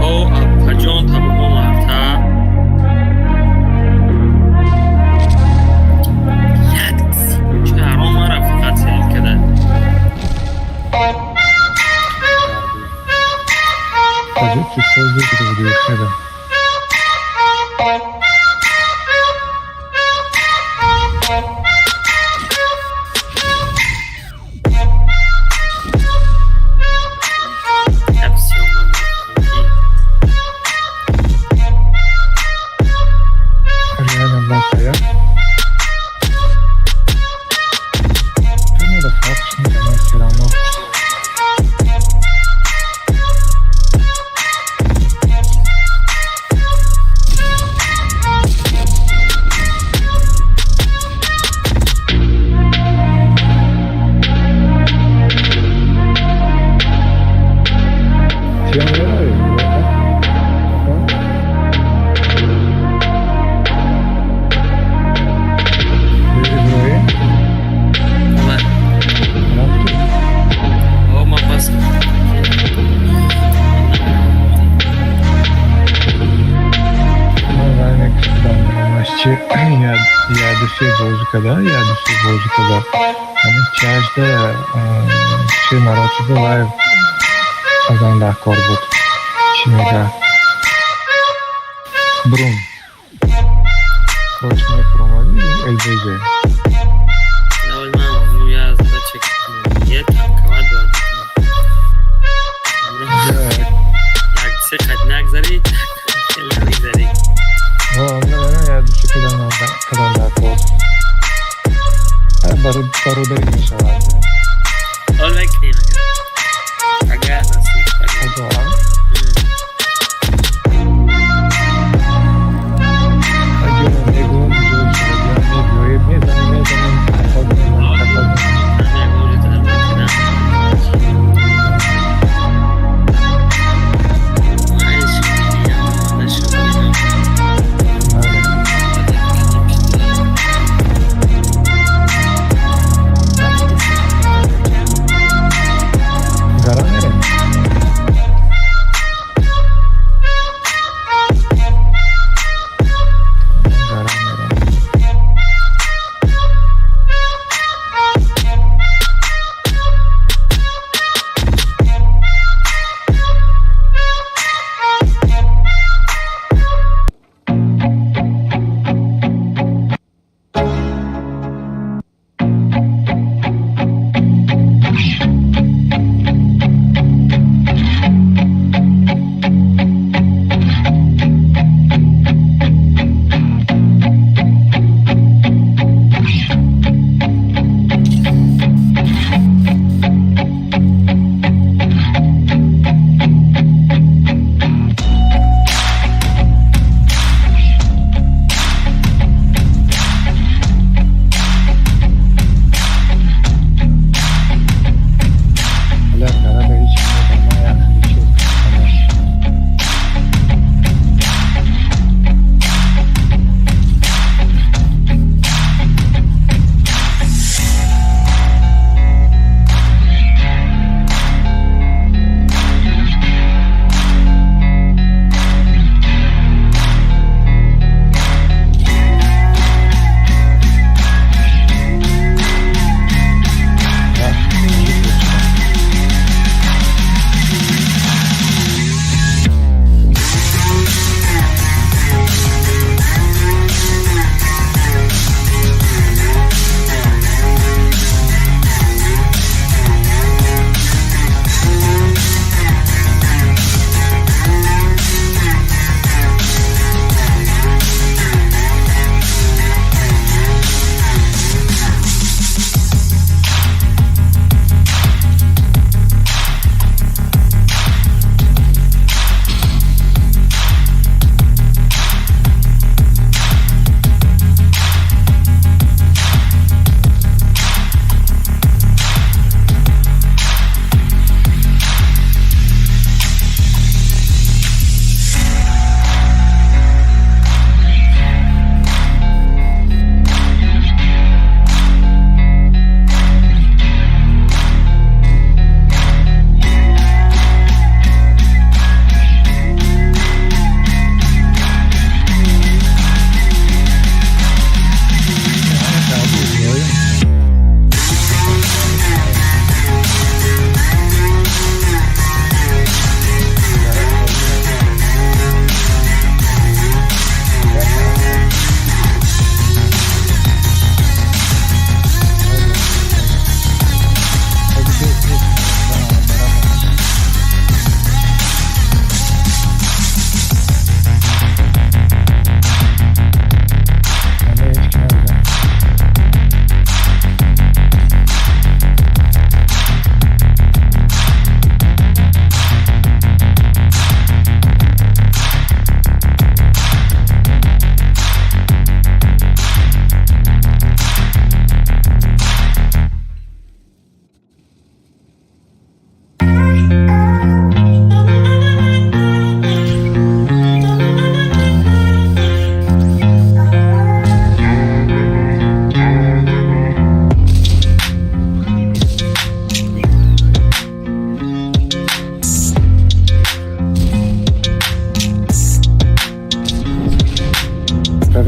О, апаҷон, табрикон марта. Як чаро мара фақат сел када. Аҷиб чизҳо зуд гурехтада. Як сиёма мекунӣ. Реально бақая. Чунуда фарқш мекунад всё равно. Тиам меравӣ? Иброҳим Ама, рафту? о, ма пас. Ман вай мекушудам чи ядусе бозӣ када, ядусе бозӣ када. Ҳамин чажда чи маротиба вай азан дар кор буд. Чӣ мега? Брум. Короче, мефуромадӣ ЛБЗ. Давай, мама, ну я задача я танковать бояд. Як се қад нагзарӣ, хеле намегзарӣ. Ядусе кадан дар кор. Бародарӣ мешавад. Ҳол мекунем агар насиб кард. Ага. Ҷоно мегӯм, ҷо мебиёед, мезанем, мезанем, хато мезанем, хато мезанем. Бале. Nothing to say.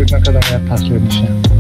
Добить накардам, я последний ша.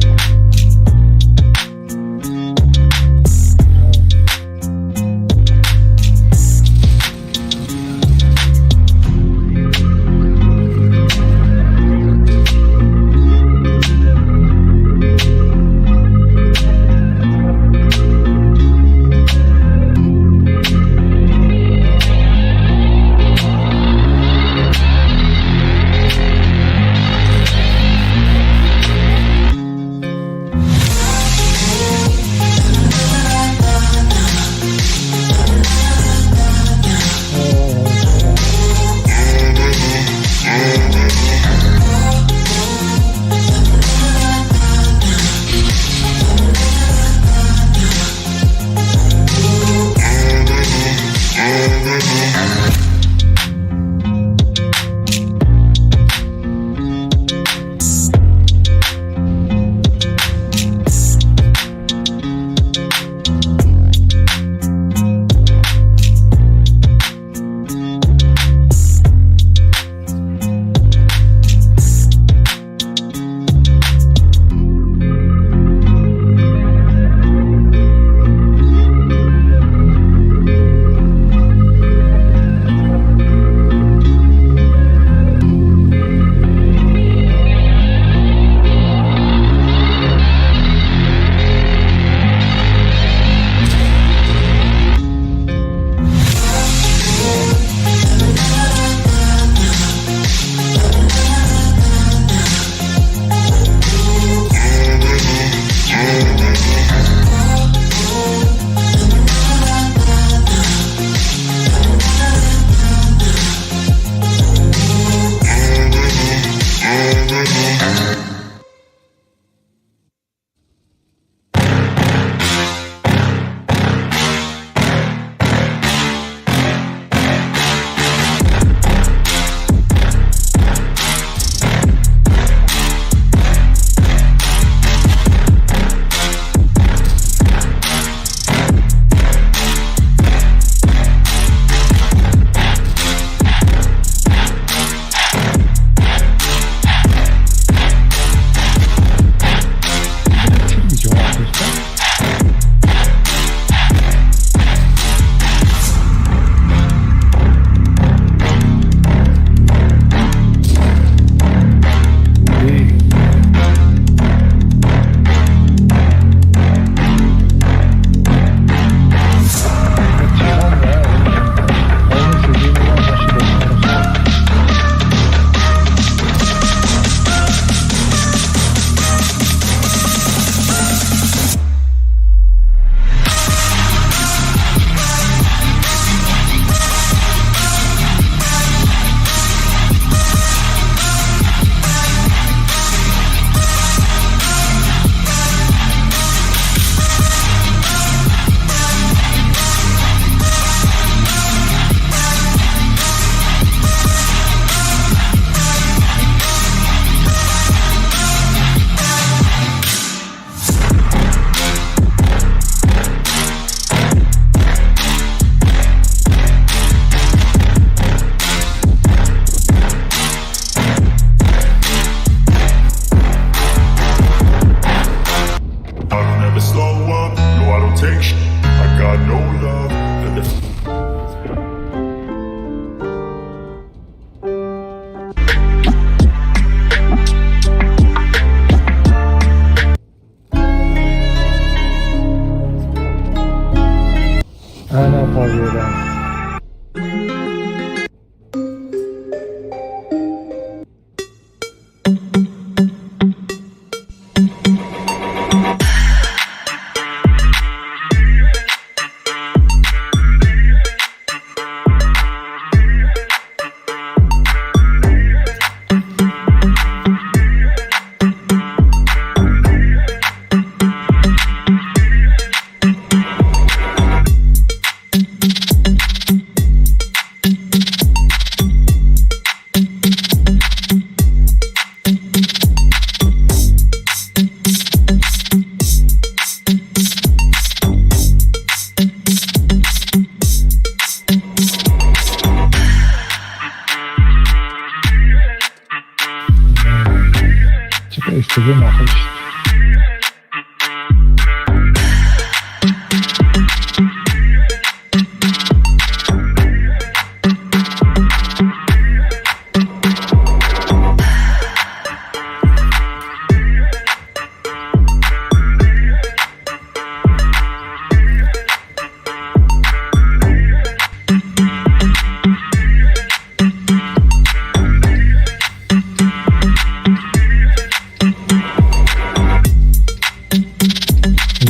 иштибоҳ маъқул шуд.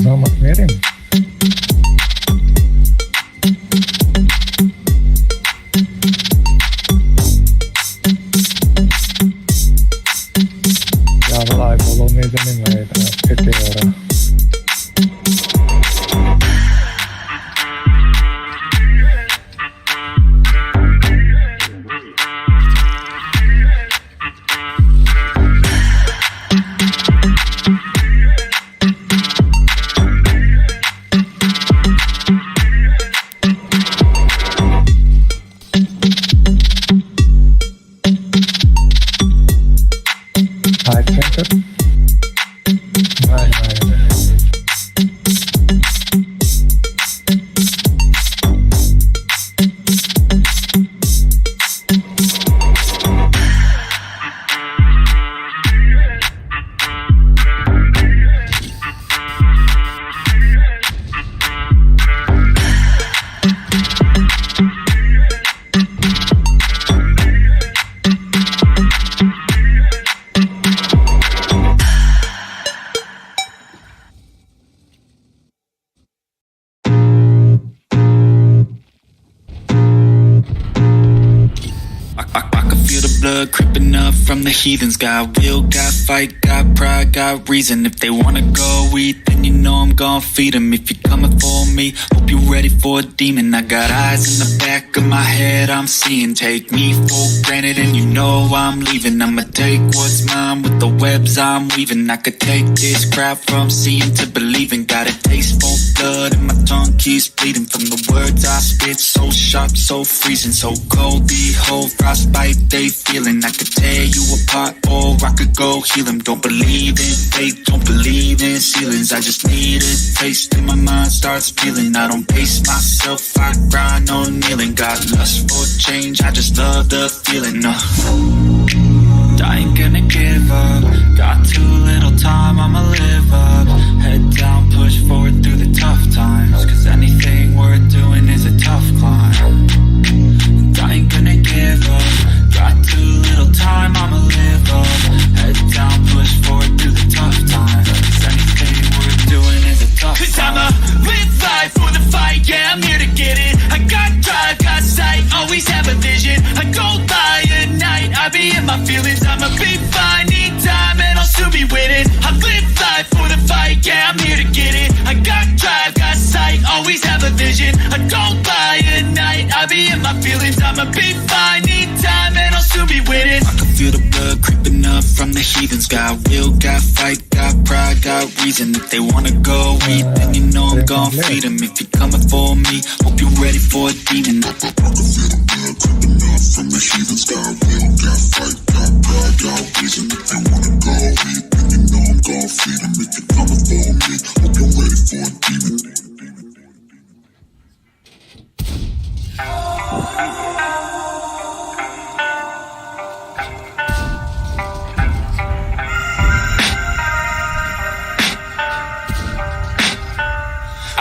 Замок мерем? Аввал ай боло мезанем, ПТ-ора. Ай центр? Най, най, най. I can feel the blood creeping up from the heathens. Got will, got fight, got pride, got reason. If they wanna go eat, then you know I'm gon' feed 'em. If you're coming for me, hope you're ready for a demon. I got eyes in the back of my head, I'm seeing. Take me for granted and you know I'm leaving. I'ma take what's mine with the webs I'm weaving. I could take this crowd from seeing to believing. Got a taste for blood and my tongue keeps bleeding from the words I spit. So sharp, so freezing, so cold. Behold, frostbite they feeling. I could tear you apart or I could go heal 'em. Don't believe in fate, don't believe in ceilings. I just need a taste and my mind starts feeling. I don't pace myself, I grind on kneeling. Got lust for change, I just love the feeling. I ain't gonna give up. Got too little time, I'ma live up. Head down, push forward through the tough times. 'Cause anything worth doing is a tough climb. And I ain't gonna give up. Got too little time, I'ma live up. Head down, push forward through the tough times. 'Cause anything worth doing is a tough 'Cause climb. I'ma live life for the fight, yeah, I'm here to get it. I got drive, got sight, always have a vision. I go by at night, I be in my feelings. I'ma be fine, need time, and I'll soon be winning. I live life for the fight, yeah, I'm here to get it. I got drive, got sight, always have a vision. I go by at night, I be in my feelings. I'ma be fine, need time, and I'll soon be winning. I can feel the blood creeping up from the heathens. Got will, got fight, got pride, got reason. If they wanna go eat, then you know I'm gon' feed 'em. If you're coming for me, hope you're ready for a demon. I can feel the blood creeping up from the heathens. Got will, got fight, got pride, got reason. If they wanna go eat, then you know I'm gon' feed 'em. If you're coming for me, hope you're ready for a demon.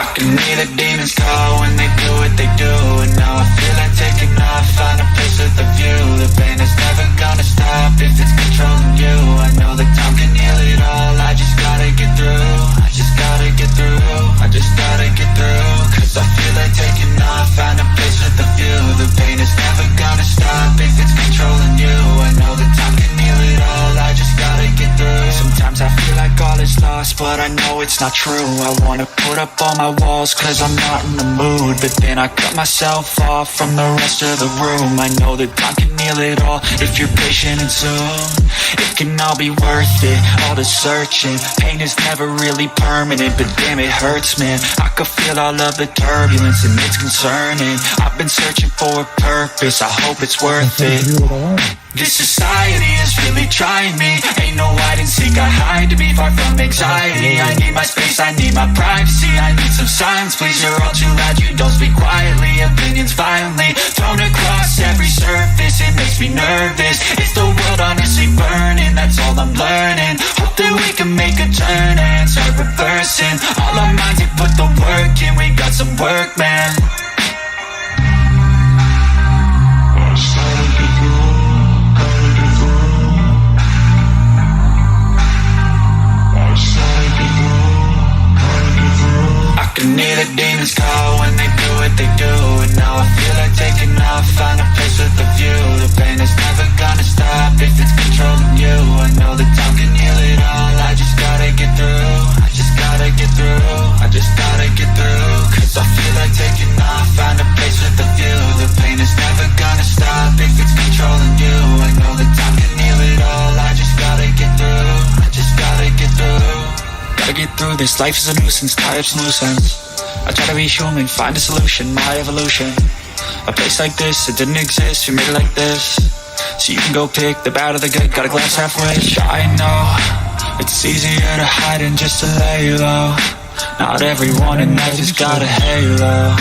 I can hear the demons call when they do what they do. And now I feel like taking off, find a place with a view. The pain is never gonna stop if it's controlling you. I know that time can heal it all, I just gotta get through. I just gotta get through, I just gotta get through. 'Cause I feel like taking off, find a place with a view. The pain is never gonna stop if it's controlling you. I know that time can heal it all, I just gotta get through. Sometimes I feel like all is lost, but I know it's not true. I wanna put up all my walls 'cause I'm not in the mood. But then I cut myself off from the rest of the room. I know that time can heal it all if you're patient, and soon it can all be worth it, all the searching. Pain is never really permanent, but damn it hurts, man. I could feel all of the turbulence and it's concerning. I've been searching for a purpose, I hope it's worth it. View раван. This society is really trying me. Ain't no hide and seek, I hide to be far from anxiety. I need my space, I need my privacy, I need some silence, please. You're all too loud, you don't speak quietly. Opinions violently thrown across every surface. It makes me nervous. Is the world honestly burning? That's all I'm learning. Hope that we can make a turn and start reversing all our minds and put the work in. We got some work, man. I can hear the demons call when they do what they do. And now I feel like taking off, find a place with a view. The pain is never gonna stop if it's controlling you. I know that time can heal it all, I just gotta get through. I just gotta get through, I just gotta get through. 'Cause I feel like taking off, find a place with a view. The pain is never gonna stop if it's controlling you. I know that time can heal it all, I just gotta get through. I just gotta get through. Gotta get through this, life is a nuisance, tie up some loose ends. I try to be human, find a solution, my evolution. A place like this, it didn't exist, we made it like this. So you can go pick the bad or the good, got a glass halfway. I know, it's easier to hide than just to lay low. Not everyone in life has got a halo.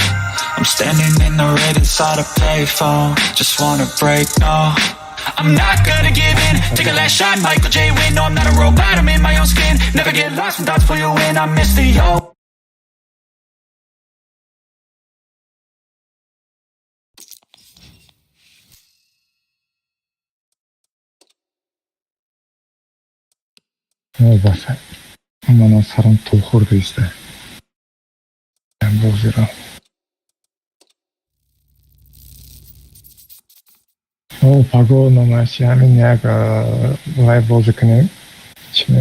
I'm standing in the red inside a payphone. Just wanna break, no I'm not gonna give in. Take a last shot, Michael J. Win. No, I'm not a robot, I'm in my own skin. Never get lost when thoughts pull you in. I miss the old Баса манам сарам ту хӯрда иста бозиро. О, паго номаши ҳамин як лайв бозӣ кунем.